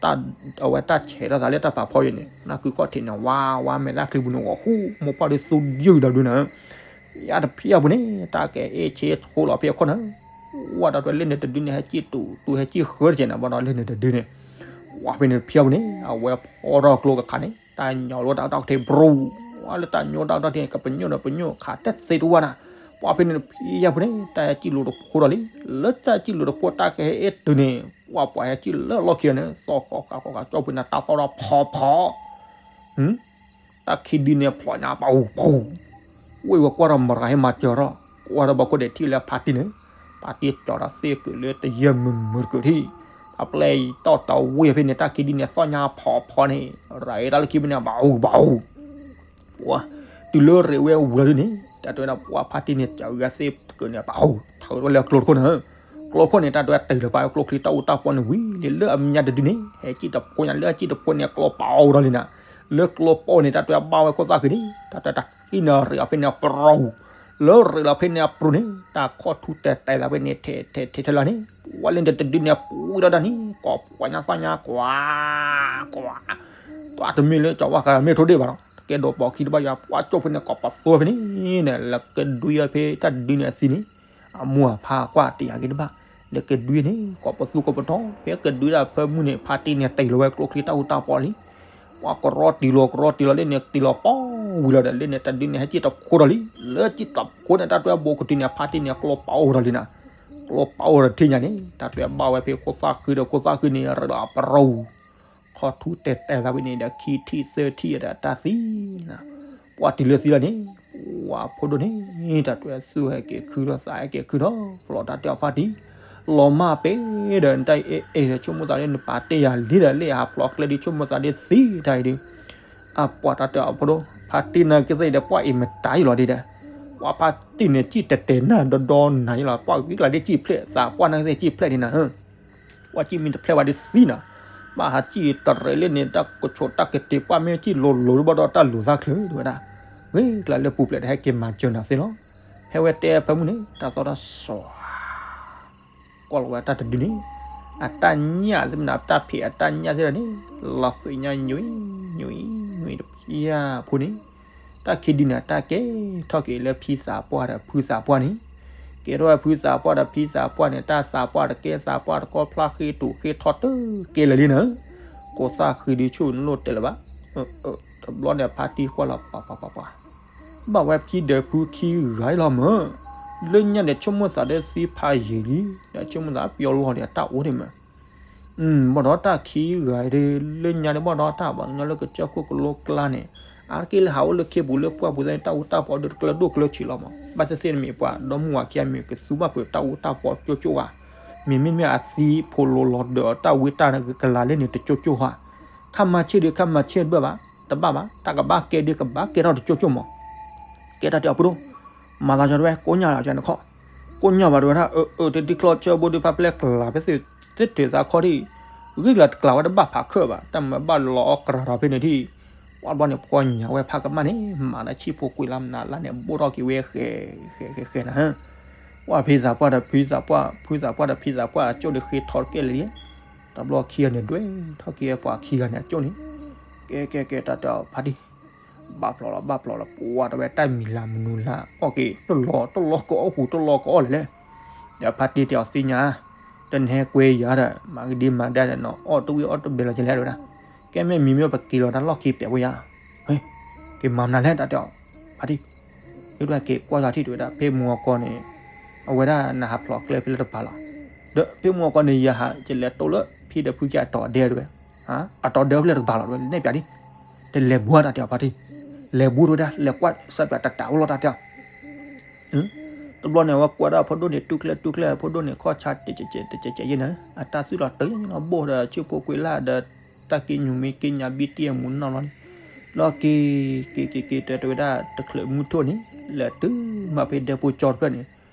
တၢ် အဝဲတၢ်ဆဲးထီၣ်သးလၢတၢ်ဖးဖီယဲန့ၣ် နၢ်ကုခီၣ်ထံးန့ၣ် ဝါဝါမဲာ်သၣ်ချံပူၤန့ၣ် ဂီၤဃူ မိၢ်ပှၢ်ဒုးသူယုၢ်ဒီးဒုနၤဧၢ, ယါတဖျဲပူၤန့ၣ် တၢ်ကအဲၣ်ဆ့ဆိလီၤဖဲအခိၣ်နၤဧၢ, ဝါတၢ်တွဲလၢန့ၣ်တဒုန့ၣ် ဟဲကံၣ်တူၤတူၤဟဲကံၣ်ဃၢတကဲးနၤ ဘၣ်ဒီးလၢန့ၣ်တဒုန့ၣ်, ဝါဖဲန့ၣ်တဖျဲပူၤန့ၣ် အဝဲဖီထီၣ်ကျိကခါန့ၣ် တၢ်ညီလၢတၢ်ကတီၢ်ကထံး ဘြူၤ, ဝါလၢတၢ်ညီတၢ်ကတီၢ်ထံးန့ၣ် ကပညိၣ်ဒီးပညိၣ်ခးတသ့တဝါနၤ, ပှၤဖဲန့ၣ်တဖျဲပူၤန့ၣ် တၢ်ဟဲကံၣ်လူၤတဖိဒီးလံ, လၢတၢ်ကံၣ်လူၤတဖိတၢ်ကဟဲအဲၣ်တုၤန့ၣ် ပှၤပှၤဟဲကံၣ်လၢလီၢ်ခံန့ၣ် သီၣ်ဃီဃာ်ဃီဃာ်ကၠီၣ်ဖဲန့ၣ် တၢ်သီၣ်ထီၣ်ဖီဖီ တၢ်ခံဒုန့ၣ်ဖျိညါပှၤအူပူၤ, ဝ့ၢ်ဝဲကွၢ်ထီၣ်မရၤဟဲမၤစၢၤထီၣ်, ကွၢ်ထီၣ်ဘၣ်ခိၣ်ဒဲးထံၣ်လၢဖါတံၢ်န့ၣ်, ဖါတံၢ်ကၠီၤတၢ်သ့ၣ်ကုာ်လၢတယၢၢ်မုာ်မုာ်တကုာ်ထံၣ်, ဖးပျဲၢ်တီၢ်တဝ့ၢ်ဖဲန့ၣ် တၢ်ခံဒုန့ၣ်သီၣ်ညါဖီဖီန့ၣ်, ရၤအ့ၣ်တၢ်လၢခံဖဲန့ၣ် ဘၣ်အူဘၣ်အူ တုၤလၢရ့ဝဲဝံၤလီၤဒုန့ၣ် တၢ်တဲဝဲဒၣ်ပှၤဖါတံၢ်န့ၣ် ကၠီၤဂၤသ့ၣ်ကုာ်န့ၣ် ပှၤအူ ထၢဝဲလၢကျိတခိၣ်န့ၣ်, ကျိခိၣ်န့ၣ် တၢ်တဲဝဲတုၤလၢပှၤကျိချံတၢ်အူတၢ်ပီန့ၣ်ဝံၤလံ လၢအမဲာ်ညါတဒုန့ၣ် ဟဲကံၣ်တဖိညါ လၢအကံၣ်တဖိန့ၣ် ကျိပီအူဒီးလံနၤ, လၢကျိပီန့ၣ် တၢ်တဲဝဲဘၣ်ဝဲခိၣ်သၣ်ဃံန့ၣ် တၢ်တဲတၢ်ကံၣ်န့ၣ်ရ့အီၤဖဲန့ၣ်အပြူၤ, လၢရ့လီၤဖဲန့ၣ်အပြူၤန့ၣ် တၢ်ခီၣ်ထူတဲတဲသးဖဲန့ၣ် ထဲထဲထဲထဲလီၤန့ၣ်, ပှၤလၢန့ၣ်တဒုန့ၣ် ပှၤဝံၤဒီးဒၣ်န့ၣ် ကိးပှၤညါသီၣ်ညါ ကွၢ် ကွၢ် ပှၤတမ့ၢ်လၢကၠီၤဝါဃာ်မ့ၢ်ထိၣ်ဒ့ၣ်ဘၣ်နီၤ, တကဲဒိးပိာ်ခံတဘၣ်ယွၤ ပှၤကၠီၣ်ဖဲန့ၣ် ကိးပသူဖဲန့ၣ်န့ၣ် လၢကဒွံဖဲတၢ်ဒုန့ၣ်အသံန့ၣ်, အမိၢ်အဖါကွၢ်တယာ်က့ၤတဘၣ်, ဒီးကဒွံန့ၣ် ကိးပသူကိးပတီၢ် ဖဲကဒွံဒၣ်ဖၢမုၢ်န့ၣ် ဖါတံၢ်န့ၣ်တ့ၢ်လီၤဝဲကျိချံတၢ်အူတၢ်ပီလံ. ပှၤကရီတံၢ်လီၤကရီတံၢ်လီၤလၢန့ၣ် တ့ၢ်လီၤပီဝံၤလီၤဒီး လၢန့ၣ်တဒုန့ၣ် ဟဲစံၣ်တခိဒီးလံ. လၢစံၣ်တခိန့ၣ် တၢ်တွဲဘိးကတုၤန့ၣ် ဖါတံၢ်န့ၣ် ကျိပီအိၣ်ဒီးလံနၤ. ကျိပီအိၣ်ဒီးထံၣ်ညါန့ၣ် တၢ်တွဲဘၣ်ဝဲဖဲခိၣ်သၣ်ဃံဒီး ခိၣ်သၣ်ဃံန့ၣ် ရ့လီၤအပရူၤ ခီၣ်ထူတဲာ်တဲာ်သးဝံၤန့ၣ်ဒီး ခံထံၣ်သၢထံၣ်ဒီးတၢ်သံနၤ. ပှၤတုၤလၢသံလီၤန့ၣ် ပှၤဖိဒိၣ်န့ၣ် တၢ်တွဲသူၣ်ဟဲက့ၤခုဒီးသးဟဲက့ၤခုဒီး ဖျိးတၢ်တဲအီၤဖါတံၢ် လီၤမၢ်ပ့ၤဒီး နတၢ်အ့ၣ်အ့ၣ်ဒီး ဆိကမိၣ်သးဒီး နပာ်တ့ၢ်ယၤလံဒီး လၢအဟးဖျိးကျဲဒ် ဆိကမိၣ်သးဒီးသံတၢ်အံၤဒီး အပှၤတၢ်တဲအီၤဖိဒိၣ် ဖါတံၢ်နၤကသ့ၣ်ဒီး ပှၤအံၤမတၤယလီၤဒ်ဒီး ပှၤဖါတံၢ်န့ၣ် စံၣ်တဲာ်တဲာ်နၤဒီဒီနၤယလီၤ ပှၤဂံၢ်ကျါဒ်စံၣ်ဖျဲၣ်သးပှၢ်နၤကသ့ၣ်စံၣ်ဖျဲၣ်ဒ်နၤ ပှၤစံၣ်မ့ၢ်တဖျဲၣ်ဝဲဒ်သံနၤ, ဘၣ်ဟးစံၣ်တရံးလၢန့ၣ် တၢ်ကဆိးတၢ်ကတ့ၤပှၢ်မ့ၢ်စံၣ်လိၤလိၤဘၣ်ဒီးတၢ်လူၤသၣ်ချၢဒ်ဝဲဒၣ်, ဂ့ၤကျါလၢပူၤဖျဲးဒီးဟဲက့ၤမၤစၢၤနၤသ့လီၤ. ဖဲဝဲတဲဖၢမုၢ်န့ၣ် တၢ်သီၣ်တၢ်စွၤ ကွၢ်လီၤဝဲတၢ်တဒုန့ၣ်, အတၢ်ညၣ်သ့ၣ်မနုၤ တၢ်ဖံးအတၢ်ညၣ်သ့ၣ်တဖၣ်န့ၣ် လီၤသွံၣ်ညါညွံညွံညွံတပျၢ်ဖိန့ၣ်, တၢ်ခံဒုန့ၣ် အတၢ်ကဲထီၣ်က့ၤလၢဖံသးပှၢ်ဒီးဖုသးပှၢ်န့ၣ်, ကဲထီၣ်ဝဲဖုသးပှၢ်ဒီးဖံသးပှၢ်န့ၣ် တၢ်သးပှၢ်တကဲသးပှၢ်တကီဖျါဃ့တိာ်ဃ့ထီတကဲလၢာ်လံနၤ, ကိးသၣ်ဃံဒုးဆူၣ်နလိၣ်တဲလၢၤဘၣ်, တဘျီန့ၣ်ဖါတံၢ်ကွၢ်လီၤပှၤပှၤပှၤပှၤ ဘၣ်ဝဲဖံဒီးဖုခံဂၤအံၤလီၤမၢ်, လၢညါန့ၣ်ဆိကမိၣ်သးဒီးသံဖးယံာ်လံ, ဒီးဆိကမိၣ်သးပယီၤလီၤဒီးအတၢ်အိၣ်ဒံးမၢ်, ဘၣ်ဒီးတၢ်ခံဂၤအံၤဒီး လၢညါန့ၣ်ဘၣ်ဒီးတၢ်ဘၣ်ညီလၢကစၢၢ်ခိၣ်ကလိကျါန့ၣ်, အါတက့ၢ်လၢဟးအိၣ်လၢခ့ပူၤလၢပှၢ်ပူၤသ့ၣ်န့ၣ် တၢ်အူတၢ်ပီဒီးတကျၢၤဒိၣ်ကျၢၤဆံးလီၤမၢ်, ဘၣ်သ့ၣ်သ့ၣ်န့ၣ်မ့ၢ်ပှၤဒီမါဝၤခံဂၤမ့ၢ်ကသူဘၣ်ကွံာ်တၢ်အူတၢ်ပီကၠိကၠိဧါ, မ့မ့ၢ်မ့ၢ်အသံဖိလိၤလီၤဒီးတၢ်ဝံတၢ်ကလၤလၢန့ၣ်တကၠိကၠိဧါ, ခါမၤဆ့ၣ်ဒီးခါမၤဆ့ၣ်တဘၣ်ဘၣ်, တဘၣ်ဘၣ်, တၢ်ကဘၣ်ကဲဒီးကဘၣ်ကဲထီၣ်တကၠိကၠိမၢ်, ကဲတၢ်တဲအီၤပဒိၣ်, မၤသးကၠီတဝဲ ကိးညါလီၤကၠီနခီၣ်, ကိးညါဘၣ်တဝဲဒၣ် အၢ အၢ တထံၣ်ချီဆၢဘိဒုးဖးပျဲၢ်ကျးဖဲသ့ၣ် တတၢၢ်သးခီထံၣ်, ဂ့ၢ်ကျးတကျးဝဲတဘၣ်ဖးခၢၣ်ဘၣ် တၢ်မၤဘၣ်လီၤအီၣ်ကြၤထီၣ်ဖဲန့ၣ်ထံၣ်, ပှၤဘျီန့ၣ်ဖှီၣ်ညါဝဲဖးကမၣ်န့ၣ် မၤလၢဆံၣ်ဖိကွံာ်လၢမနုၤလၢန့ၣ် ဘိၣ်ထီၣ်က့ၤဝဲဃဲၤဃဲၤဃဲၤဃဲၤနၤ, ပှၤဖံသးပှၢ်ဒီးဖုသးပှၢ် ဖုသးပှၢ်ဒီးဖံသးပှၢ်အကၠိၣ်န့ၣ်ဃ့ထီၣ်တကဲလၢာ်လံ, တဘျီခံဂၤန့ၣ်ဒွဲၣ်ထီၣ်က့ၤပှၤခံဂၤန့ၣ်အကၠိၣ်န့ၣ်, ကဲကဲကဲတၢ်တဲအီၤဖါတံၢ် ဘၣ်ဖျိးလီၤဘၣ်ဖျိးလီၤ ပှၤတဝဲတၢ်မံၤလၢမနုၤလၢအီၣ်က့ၤ တလီၤတလီၤကအီၣ်ဃုာ်တလီၤကအီၣ်လဲၣ်လဲၣ်, ဒီးဖါတံၢ်တဲအီၤသ့ၣ်ညါ, တနဟဲကွဲယၤဒီး မၤကဒံမၤဒါဒီးနီၤ အီၣ်တဝံၣ်အီၣ်တဘဲလီၤကလဲၣ်တဝဲဒၣ်, ကဲမ့ၢ်မံၤမ့ၢ်ပက့ၤလီၤတၢ်လီၢ်ခံပျဲဝဲယၤ, က့ၤမၤမနုၤလဲၣ်တၢ်တဲအီၤ, ဖါတံၢ် ဒ်တဝဲက့ၤကွၢ်ယၤထံၣ်တဝဲဒၣ် ဖဲမုၢ်ဂီၤကီၢ်န့ၣ်, အဝဲဒၣ်နဟးဖျိးကျဲဖဲလၢတကပၤလီၤ, ဒီးဖဲမုၢ်ဂီၤကီၢ်န့ၣ် ယဟးကလဲၤတိလၢဖံဒီးဖုကဲအတီၤအဒဲတဝဲ, အတီၤဒဲဖဲလၢတကပၤလီၤတဝဲ နဲၣ်ပၠးဒ်, တလဲၤဘူးတၢ်တဲအီၤဖါတံၢ်, လဲၤဘူးတဝဲဒၣ် လဲၤကွၢ်စးပၠးတတးအိၣ်လီၤတၢ်တဲအီၤ တဘျီန့ၣ် အဝဲကွၢ်ဒၣ်ဖိဒိၣ်န့ၣ် တူၢ်ကျဲတူၢ်ကျဲ ဖိဒိၣ်န့ၣ်ခီၣ်ဆါတစဲးတစဲးတစဲးယဲၢ်နၤ, အတၢ်သွံၣ်လီၤတၢ်လၢညါလီၤ ဘိၣ်ဒီးဆံၣ်ဖိကွံာ်လၢ်ဒီး တၢ်က့ညူၤမ့ၢ်က့ညါဘံတံၢ်အမူနီၢ်လီၤန့ၣ်, လီၤက့ၤ က့ၤက့ၤက့ၤတၢ်တဝဲဒၣ် တချုးမုၢ်ထီၣ်န့ၣ် လဲၤတုၤမးဖဲဒဲဖိကၠီတဖျၢၣ်န့ၣ်,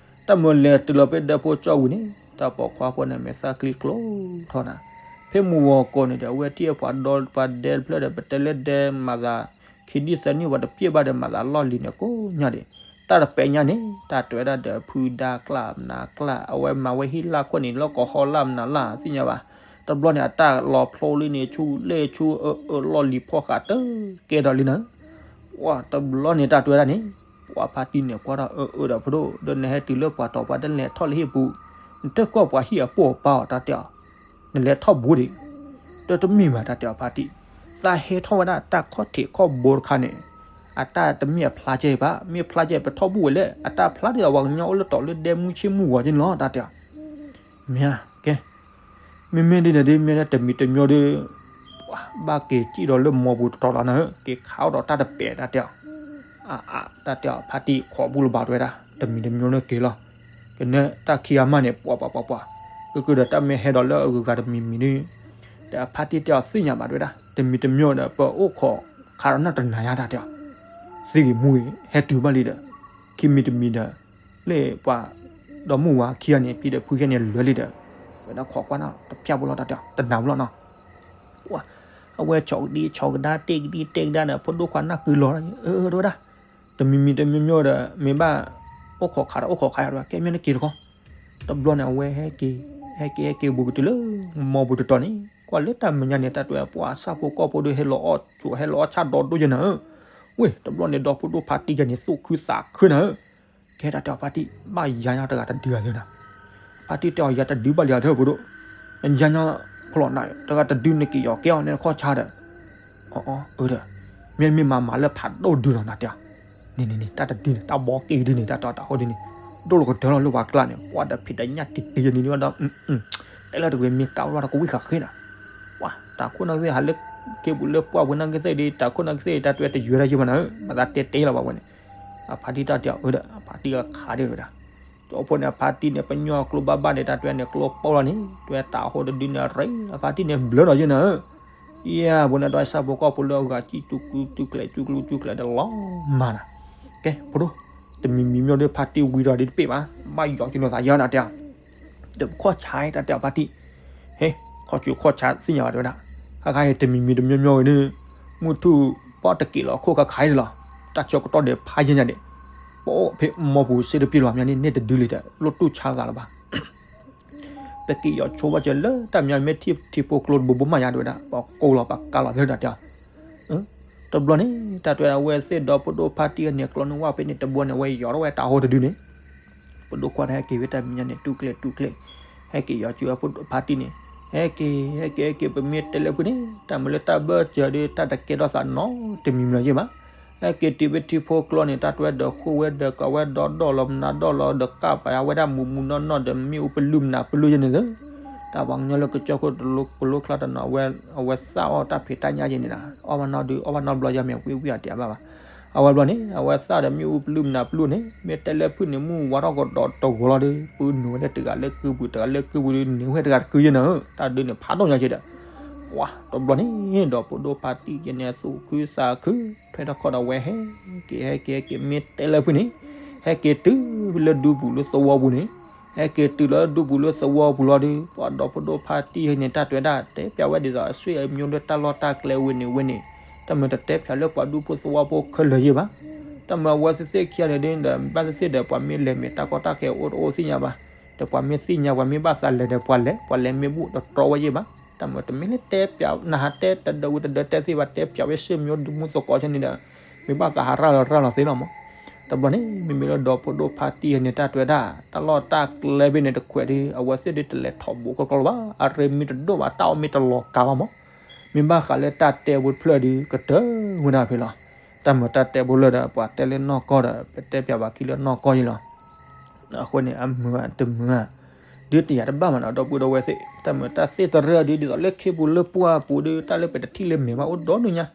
တၢ်မၤလဲၤတုၤလီၤဖဲဒဲဖိကၠီဝံၤန့ၣ် တၢ်ပိာ်ခွါဖိန့ၣ် မဲာ်သၣ်ချံကျိထီၣ်နၤ, ဖဲမုၢ်ဂီၤကီၢ်န့ၣ်ဒီး အဝဲထံၣ်ပှၤဒီပှၤဒဲတဖျၢၣ်ဒီး ပတဲလၢဒဲမၤသး ခံနံၣ်သၢနံၣ်ဝဲတပျဲၢ်ဘၣ်ဒီး မၤသးလီၢ်လံၤန့ၣ်ကိးညါဒံး, တၢ်တပဲာ်ညါန့ၣ် တၢ်တဲဝဲဒၣ်ဒီးဖုဒါကျါမနၤကျါ အဝဲမၤဝဲဟံၣ်လၢ်ခိၣ်န့ၣ် လၢကီၢ်ဟီၣ်လၢ်မနၤလၢ်သ့ၣ်ညါဘၣ်, တဘျီန့ၣ် အတၢ်လီၤဖျိလံန့ၣ် ဆူလဲၣ်ဆူအၢအၢလီၢ်လံၤဖီၣ်ဃာ်တကဲဒီးလံနၤ, ပှၤတဘျီန့ၣ် တၢ်တဲဝဲဒၣ်န့ၣ် ပှၤဖါတံၢ်န့ၣ်ကွၢ်ထီၣ်အၢအၢဒီးဖိဒိၣ် ဒီးနဟဲတုၤလၢပှၤတီၤပှၤတလဲၤထီၣ်လၢဟံၣ်ပူၤ, နတကွၢ်ပှၤဟံၣ်အပိၢ်အပၢ်အီၤတၢ်တဲအီၤ နလဲၤထီၣ်ဘူးဒံး, ဒီးတမ့ၢ်ဘၣ်တၢ်တဲအီၤဖါတံၢ်, သးဟဲထီၣ်ဝဲဒၣ်တၢ်ခီၣ်ထံးခီၣ်ဘိတခါန့ၣ်, အတၢ်တမ့ၢ်အဖျါကဲဘၣ်, မ့ၢ်ဖျါကဲပထီၣ်ဘူးဝဲလဲၣ်, အတၢ်ဖျါဒ်သိးပှၤကညီအိၣ်လၢတီၤလၢဒဲမုၢ်ဆ့မုၢ်ဂီၤက့န့ၣ်လီၤ တၢ်တဲအီၤ, မ့ၢ်ဧါ, ကဲ, မ့မ့ၢ်ဒ်န့ၣ်ဒ် မ့ၢ်ဒၣ်တမံၤတမံၤဒီး ဘၣ်က့ၤစံၣ်ဒီးလၢမိၢ်ပူၤတတီၤလီၤနၤဧၢ, က့ၤခးအီၣ်ဒီးတၢ်တပဲာ်တၢ်တဲအီၤ, အါအါ တၢ်တဲအီၤဖါတံၢ်ခိးဘူးလၢၤဘၣ်တဝဲဒၣ် တမံၤတမံၤန့ၣ်က့ၤလီၤ, ကနဲတၢ်ခံဂၤမးန့ၣ် ပှၤပှၤပှၤပှၤ, ကကဒီးတၢ်မ့ၢ်ဟဲဒီးလၢအဂုၤအဂၤတမံၤမံၤန့ၣ်, ဒီးအဖါတံၢ်တဲအီၤသ့ၣ်ညါဘၣ်တဝဲဒၣ် တမံၤတမံၤဒီး ပအိၣ်ခိးခးဒီးနၢ်တနၤယါတၢ်တဲအီၤ, သ့ဂ့ၤမူဂ့ၤ ဟဲတုၤဘၣ်လံဒီး, ခံမံၤတမံၤဒီး လၢပှၤဒီမါဝၤခံဂၤန့ၣ် ဖံဒီးဖုခံဂၤန့ၣ် လဲၤလံဒီး, ဝဲဒၣ်ခိးကွၢ်နီၤ တဖျါဘူးလီၤတၢ်တဲအီၤ တနၤဘူးလီၤနီၤ အဝဲဆီၣ်ကဒံဆီၣ်ကဒါ တ့ၢ်ကဒံတ့ၢ်ကဒါဒီး ဖိဒိၣ်ခွါနၢ်ကုလီၤ, အၢ တဝဲဒၣ်, တမံၤမံၤတမံၤမံၤဒီး မ့ၢ်ဘၣ်အိၣ်ခိးခးဒီးအိၣ်ခိးခးယါတဝဲ ကဲမ့ၢ်နက့ၤတခီ, တဘျီန့ၣ် အဝဲဟဲက့ၤ ဟဲက့ၤဟဲက့ၤဘူးကတုၤလၢ မိၢ်ပူၤတတီၤန့ၣ် ကွၢ်လၢတၢ်မဲာ်ညါန့ၣ် တၢ်တဲပှၤဆၣ်ဖိကီၢ်ဖိဒီး ဟဲလီၤအီၣ်ဆိး ဟဲလီၤအီၣ်ဆၣ်ဒီဒိၣ်ယဲနၤဧၢ, ဝ့ၢ် တဘျီန့ၣ် ဒီဖိဒိၣ်ဖါတံၢ်ယဲန့ၣ် သူၣ်ခုသးခုနၤဧၢ ကဲတၢ်တဲအီၤဖါတံၢ် ဘၣ်ယါညီတဂၤတဒုဂၤလၢနၤ, ဖါတံၢ်တဲအီၤ ယၤတဒုဘၣ်လံဧါ တဲဖိဒိၣ်, နယါညီကျိာ်နၤ တဂၤတဒုန့ၣ်က့ၤယီၤကဲအီၤန့ၣ် နခီၣ်ဆါဒီး, အၢ အၢ ဒီး, မ့ၢ်မ့ၢ်မၤမၤလၢဖးဒိၣ်ဒုနီၤ နတဲအီၤ, န့ၣ်န့ၣ်န့ၣ် တၢ်တဒုန့ၣ် တၢ်ဘီက့ၤဒုန့ၣ် တၢ်တီတၢ်ဟိဒုန့ၣ်, ဒိၣ်လီၤကတၢၢ်လီၤလၢပှၤကျါန့ၣ် ပှၤဒီးဖံးတညၣ်တံၤတံၤယံၤန့ၣ်ဒီး, တဲလၢတဝဲမ့ၢ်ကးဝဲဒီးကဝံၣ်ဃာ်ဃ့ဒီး, ပှၤ တၢ်ခိၣ်နၢ်ကသ့ၣ်ဟးလၢ ခ့ပူၤလၢပှၢ်ပူၤနၢ်ကသ့ၣ်ဒီး တၢ်ခိၣ်နၢ်ကသ့ၣ် တၢ်တွဲတယွဲၢ်တၢ်ယံၤမးနၤဧၢ, ဘၣ်သးတဲတဲလီၤဘၣ်ဝဲန့ၣ်, အဖါတံၢ်တၢ်တဲအီၤ အၢ ဒီး အဖါတံၢ်အခးဒၣ်ဝဲဒၣ် ကၠီဖိန့ၣ် အဖါတံၢ်န့ၣ် ပညိၣ်ကျိဘၣ်ဘၣ်န့ၣ် တၢ်တွဲန့ၣ် ကျိပီလီၤန့ၣ် တွဲတၢ်ဟိတဒုန့ၣ်ရ့ အဖါတံၢ်န့ၣ်ဘျၢဒီးယဲၢ်နၤဧၢ, ယဲၢ်ဖိန့ၣ် တၢ်စၢ်ဖိကီၢ်ဖိလၢအဂၤကံၣ်တူကျူတူကျဲၤကျူကျူတူကျဲၤဒီးလီၤမးနၤ, ကဲ ဖိဒိၣ်, တမံၤမံၤမ့ၢ်ဒီးဖါတံၢ်ဝံၤဒီးဒ်တပ့ၢ်ဘၣ်, ဘၣ်ယီၤက့ၤနီၤသးယါနၤတဲအီၤ ဒီးခီၣ်ဆါတၢ်တဲအီၤဖါတံၢ်, ဟဲ, ခီၣ်ဆူးခီၣ်ဆါသ့ၣ်ညါဘၣ်တဲဝဲဒၣ်, ခါခါအံၤတမံၤမံၤတမံၤမ့ၢ်ဂ့ၤန့ၣ်, မုၢ်ထူၣ်ပီၣ်တက့ၢ်လီၤခိၣ်ခါခါအံၤလီၤ, တၢ်ဆၢကတီၢ်ဒီးဖးယဲၢ်ညါဒံး, ပအိၣ်ဖဲမီပူၤစ့တပျ့ၤလီၤမးန့ၣ် န့ၢ်တဒုလံဒီး လိၣ်တူၢ်ဆါသးလၢၤဘၣ် ပက့ၤယီၤဆိဘၣ်စၢၤလၢတၢ်မညီမ့ၢ်ထံၣ်ထံဖိကျိတဘိဘိမးယါတဲဝဲဒၣ်, ပကိးလီၤပကးလီၤသ့ဒၣ်တဲအီၤ, တဘျီန့ၣ် တၢ်တဲဝဲသ့ၣ်ဒီးဖိဒိၣ်ဖါတံၢ်န့ၣ် ကျီန့ၢ်ဝဲဖဲန့ၣ်တဘိန့ၣ် ဝဲယီၤထီၣ်ဝဲတၢ်ဟိတဒုန့ၣ်, ပဒိၣ်ခွါတဟဲက့ၤဝဲတၢ်မဲာ်ညါန့ၣ် တူၢ်ကျဲၤတူၢ်ကျဲၤ, ဟဲက့ၤယီၤကၠူအဖိဒိၣ်ဖါတံၢ်န့ၣ်, ဟဲက့ၤ ဟဲက့ၤ ဟဲက့ၤ ပမ့ၢ်တဲလၢဖုန့ၣ် တၢ်မၤလၢတၢ်ဘၢၣ်စၢၤဒီး တၢ်တကဲထီၣ်သးနီတမံၤမံၤလီၤယဲၢ်ဘၣ်, ဟဲက့ၤတုၤဖဲထံဖိကျိန့ၣ် တၢ်တွဲဒီးဃိဝဲဒီးကးဝဲဒီဒီၣ်လီၤမနုၤဒီၣ်လီၤ ဒီးကးပာ်ယၤဝဲဒၣ်မူးမူးနီၢ်နီၢ်ဒီးမ့ၣ်အူပလုၢ်မနုၤပလုၢ်ယဲၢ်န့ၣ်လၢ တၢ်ပှၤကညီလၢကစၢၢ်ခိၣ်တလိကလိကျါတနီၤ အဝဲသၣ်အီၣ်တၢ်ဖံးတၢ်ညၣ်ယဲၢ်န့ၣ်ဒီး အီၣ်ဘၣ်နီၢ်ဒုး အီၣ်ဘၣ်နီၢ်ဘျီယါမ့ၢ်ဝံၣ်ဝံၣ်အီၤတယါဘၣ်ဘၣ်, အဝဲဘျီန့ၣ် အဝဲသၣ်ဒီးမ့ၣ်အူပလုၢ်မနုၤပလုၢ်န့ၣ် မ့ၢ်တဲလၢဖုန့ၣ် မုၢ်ဝါထီၣ်ကဒီးတဂီၤလီၤဒီး ပုၢ်နုာ်ဝဲလၢတဂၤလၢကုပူၤ တဂၤလၢကုပူၤဒီး န့ၢ်ဝဲတဂၤတကုယဲၢ်နၤဧၢ, တၢ်ဒုးန့ၣ်ဖးဒိၣ်ညါက့ဒီး ပှၤတဘျီန့ၣ် ဒီးဖိဒိၣ်ဖါတံၢ်ယဲၢ်န့ၣ် သူၣ်ခုသးခု ထွဲထီၣ်ခီၣ်ဒီးဝဲဟဲက့ၤ ဟဲက့ၤ ဟဲက့ၤ မ့ၢ်တဲလၢဖုန့ၣ် ဟဲက့ၤတုၤလၢဒူပူၤလၢသဝီပူၤန့ၣ်, ဟဲက့ၤတုၤလၢဒူပူၤလၢသဝီပူၤလီၤဒီး ပှၤဒီးဖိဒိၣ်ဖါတံၢ်ဟဲန့ၣ် တၢ်တွဲဒၣ် တဲပျးဝဲဒ်သိးအဆွေအမျိုးလၢတၢ်လီၢ်တၢ်ကျဲဝဲန့ၣ်ဝဲန့ၣ်, တၢ်မၤတတဲပျးလၢပှၤဒူဖိသဝီဖိခဲလၢာ်ယဲၢ်ဘၣ်, တၢ်မၤအဝဲသ့ၣ်သ့ၣ်ခံဂၤန့ၣ်ဒီး ဘၣ်သ့ၣ်သ့ၣ်ဒီး ပှၤမ့ၢ်လဲၤမ့ၢ်တၢ်ကီတၢ်ခဲအိၣ်တအိၣ်သ့ၣ်ညါဘၣ်, ဒီးပှၤမ့ၢ်သ့ၣ်ညါ ပှၤမ့ၢ်ဘၣ်သးလဲၤဒီးပှၤလဲၤ ပှၤလဲၤမ့ၢ်ဘူၣ်တတြီဝဲယဲၢ်ဘၣ်, တၢ်မၤတမ့ၢ်လၢတဲပျး နဟးတဲတဒၢဝံၤတဒၢတဲသ့ဘၣ် တဲပျးဝဲဆွေမျိုးဒူမူသကိးဆဲန့ၣ်ဒီး မ့ၢ်ဘၣ်သးဟးရၢ်လီၤရၢ်လီၤသ့လီၤမး, တဘျီန့ၣ် မ့မ့ၢ်လၢဒီးဖိဒိၣ်ဖါတံၢ်ဟဲန့ၣ် တၢ်တွဲဒၣ် တၢ်လီၢ်တၢ်ကျဲဘ့ၣ်န့ၣ်တခွဲးဒီး အဝဲသ့ၣ်ဒုးတလဲၤထီၣ်ဘူးကီကီလၢၤဘၣ်, အရ့မ့ၢ်တဒိၣ်ဘၣ် တၢ်အီၣ်မ့ၢ်တလီၤကၤဘၣ်မး, မ့ၢ်ဘၣ်ဃးလၢတၢ်တဲဖိတဖျၢၣ်ဒီး ကတၢၢ်ဝဲဒၣ်ဖဲလီၤ, တၢ်မၤတၢ်တဲဖိလၢဒီး ပှၤတဲလၢနီၢ်ကီၢ်ဒီး ပတဲပျးပှၤခံလၢနီၢ်ကီၢ်ယဲၢ်လီၤ အဃိန့ၣ် အမုာ်တမုာ်ဧါ, ဒုးတယာ်တဘၣ်မးနီၤ ဒီပုၢ်ဒီဝဲၢ်သ့ၣ်, တၢ်မၤတၢ်သ့ၣ်တရၢၣ်ဒုး ဒ်သိးလၢခ့ပူၤလၢပှၢ်ပူၤဒီး တၢ်လၢပတထံၣ်လၢမဲာ်ဘၣ်အိၣ်ဒီဒိၣ်ညါ,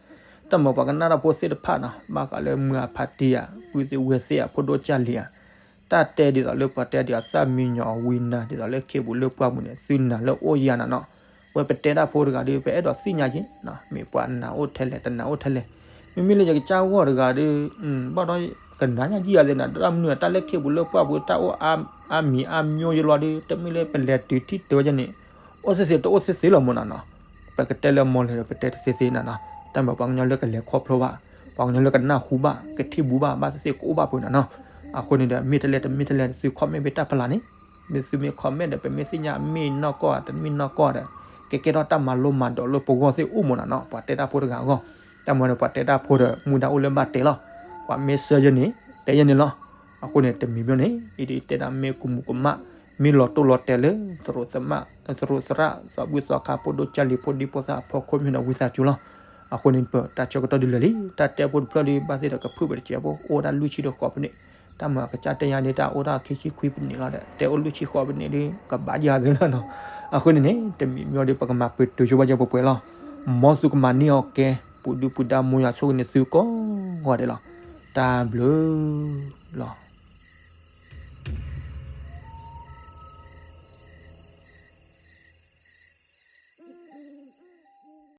တၢ်မၤပှၤကနၣ်တၢ်ဖိသ့ၣ်တဖၣ်နီၤ ဘၣ်ဃးလၢမုာ်အဖါတံၢ်ဧါ ပုၢ်သ့ၣ်ဝဲၢ်သ့ၣ်ဧါ ဖိဒိၣ်ကၢ်လံၤဧါ, တၢ်တဲဒ်သိးလၢပှၤတဲဒ်သိး သၣ်မံညီၤဝံနၤ ဒ်သိးလၢခ့ပူၤလၢပှၢ်ပူၤန့ၣ် သုနၤလၢအိၣ်ယၤနၤနီၤ, ဝဲပတဲတၢ်ဖိတဂၤဒီး ပအဲၣ်ဒိးသ့ၣ်ညါက့ၤ, မ့ၢ်ပှၤနၤအိၣ်ထဲလဲၣ် တနၤအိၣ်ထဲလဲၣ်, မ့မ့ၢ်လၢယကစၢ်ဂီၢ်တဂၤဒီး ဘၣ်ဒီးကနၤညါယံာ်ယၤသ့ၣ်နၤ တၢ်မနုၤတၢ်လၢခ့ပူၤလၢပှၢ်ပူၤ တၢ်အိၣ်အါမံၤအါမျိၤယလီၤဒီး တမ့ၢ်လၢပလဲၤတုၤထံၣ်တၢ်ဝဲန့ၣ် အိၣ်သ့ၣ်သ့ၣ်တအိၣ်သ့ၣ်သ့ၣ်လီၤမးနီၤနီၤ, ပကတဲလၢမီၢ်လဲၣ်ဒီး ပတဲတသ့သ့နၤနီၤ, တၢ်မၤပှၤကညီလၢကလဲၤခီဖျိဘၣ်, ပှၤကညီလၢကနၢ်ဟူဘၣ် ကထံၣ်ဘူးဘၣ် ဘၣ်သ့ၣ်သ့ၣ်ကအိၣ်ဘၣ်ဖဲနၤနီၤ, အဃိန့ၣ်ဒီး မ့ၢ်တလဲၣ်တမ့ၢ်တလဲၣ် သု comment ဖဲတၢ်ဖးလၢ်န့ၣ်, မ့ၢ်သုမ့ၢ် comment ဒီး ပမ့ၢ်သ့ၣ်ညါအမ့ၢ်နီၢ်ကီၢ် တမ့ၢ်နီၢ်ကီၢ်ဒီး ကကဲထီၣ်တၢ်မၤလိမၤဒိးလၢပဂီၢ်သ့ၣ်အိၣ်မးနီၤနီၤ, ပှၤတဲတၢ်ဖိတဂၤအဂီၢ်, တၢ်မၤဒီးပှၤတဲတၢ်ဖိဒီး မူဒါအိၣ်လၢဘၣ်တဲလီၤ, ပှၤမ့ၢ်ဆှၢယဲန့ၣ် တဲယဲန့ၣ်လီၤ, အဃိန့ၣ် တမံၤမ့ၢ်န့ၣ် အံၤဒ်တဲဒၣ်မ့ၢ်ကမူးကမၣ်, မ့ၢ်လီၤတိၢ်လီၤတဲာ်လၢ သရူးသမါ သရူးသရၣ် သးဘုၣ်သီခါ ဖိဒိၣ်ကၢ်လံၤ ဖိဒံဖိသၣ်အဖီခိၣ်မ့ၢ်ဒီးဝံသးစူၤလီၤ, အဃိန့ၣ် ပတၢ်ဆၢကတီၢ်ဒ်လဲၣ်လံ တၢ်တဲဖိတဖျၢၣ်ဒီး ဘၣ်သ့ၣ်ဒီးကဖုၣ်ပတစဲးဖိ အိၣ်ဝဲဒၣ်လွံၢ်ဆံဒီးဃိးပနံး, တၢ်မၤကစၢ်တဲညါဒ်တၢ်အိၣ်ဒၣ်ခံဆံခွံပနံးလီၤဒီး တဲအိၣ်လွံၢ်ဆံဃိးပနံးဒီး ကဘၣ်ယၤသ့လီၤနီၤ, အဃိန့ၣ်န့ၣ် တမံၤမ့ၢ်ဒီး ပကမၤပတုာ်ဆိဘၣ်ယဲၢ်ပှဲၤပှဲၤလီၤ, မ်သုကမၤန့ၢ်အီၤကဲ ပူၤဒုပူၤဒါ မ်ယွၤဆိၣ်ဂ့ၤန့ၢ်သုကိးဂၤဒဲးလီၤ, တၢ်ဘျုးလီၤ.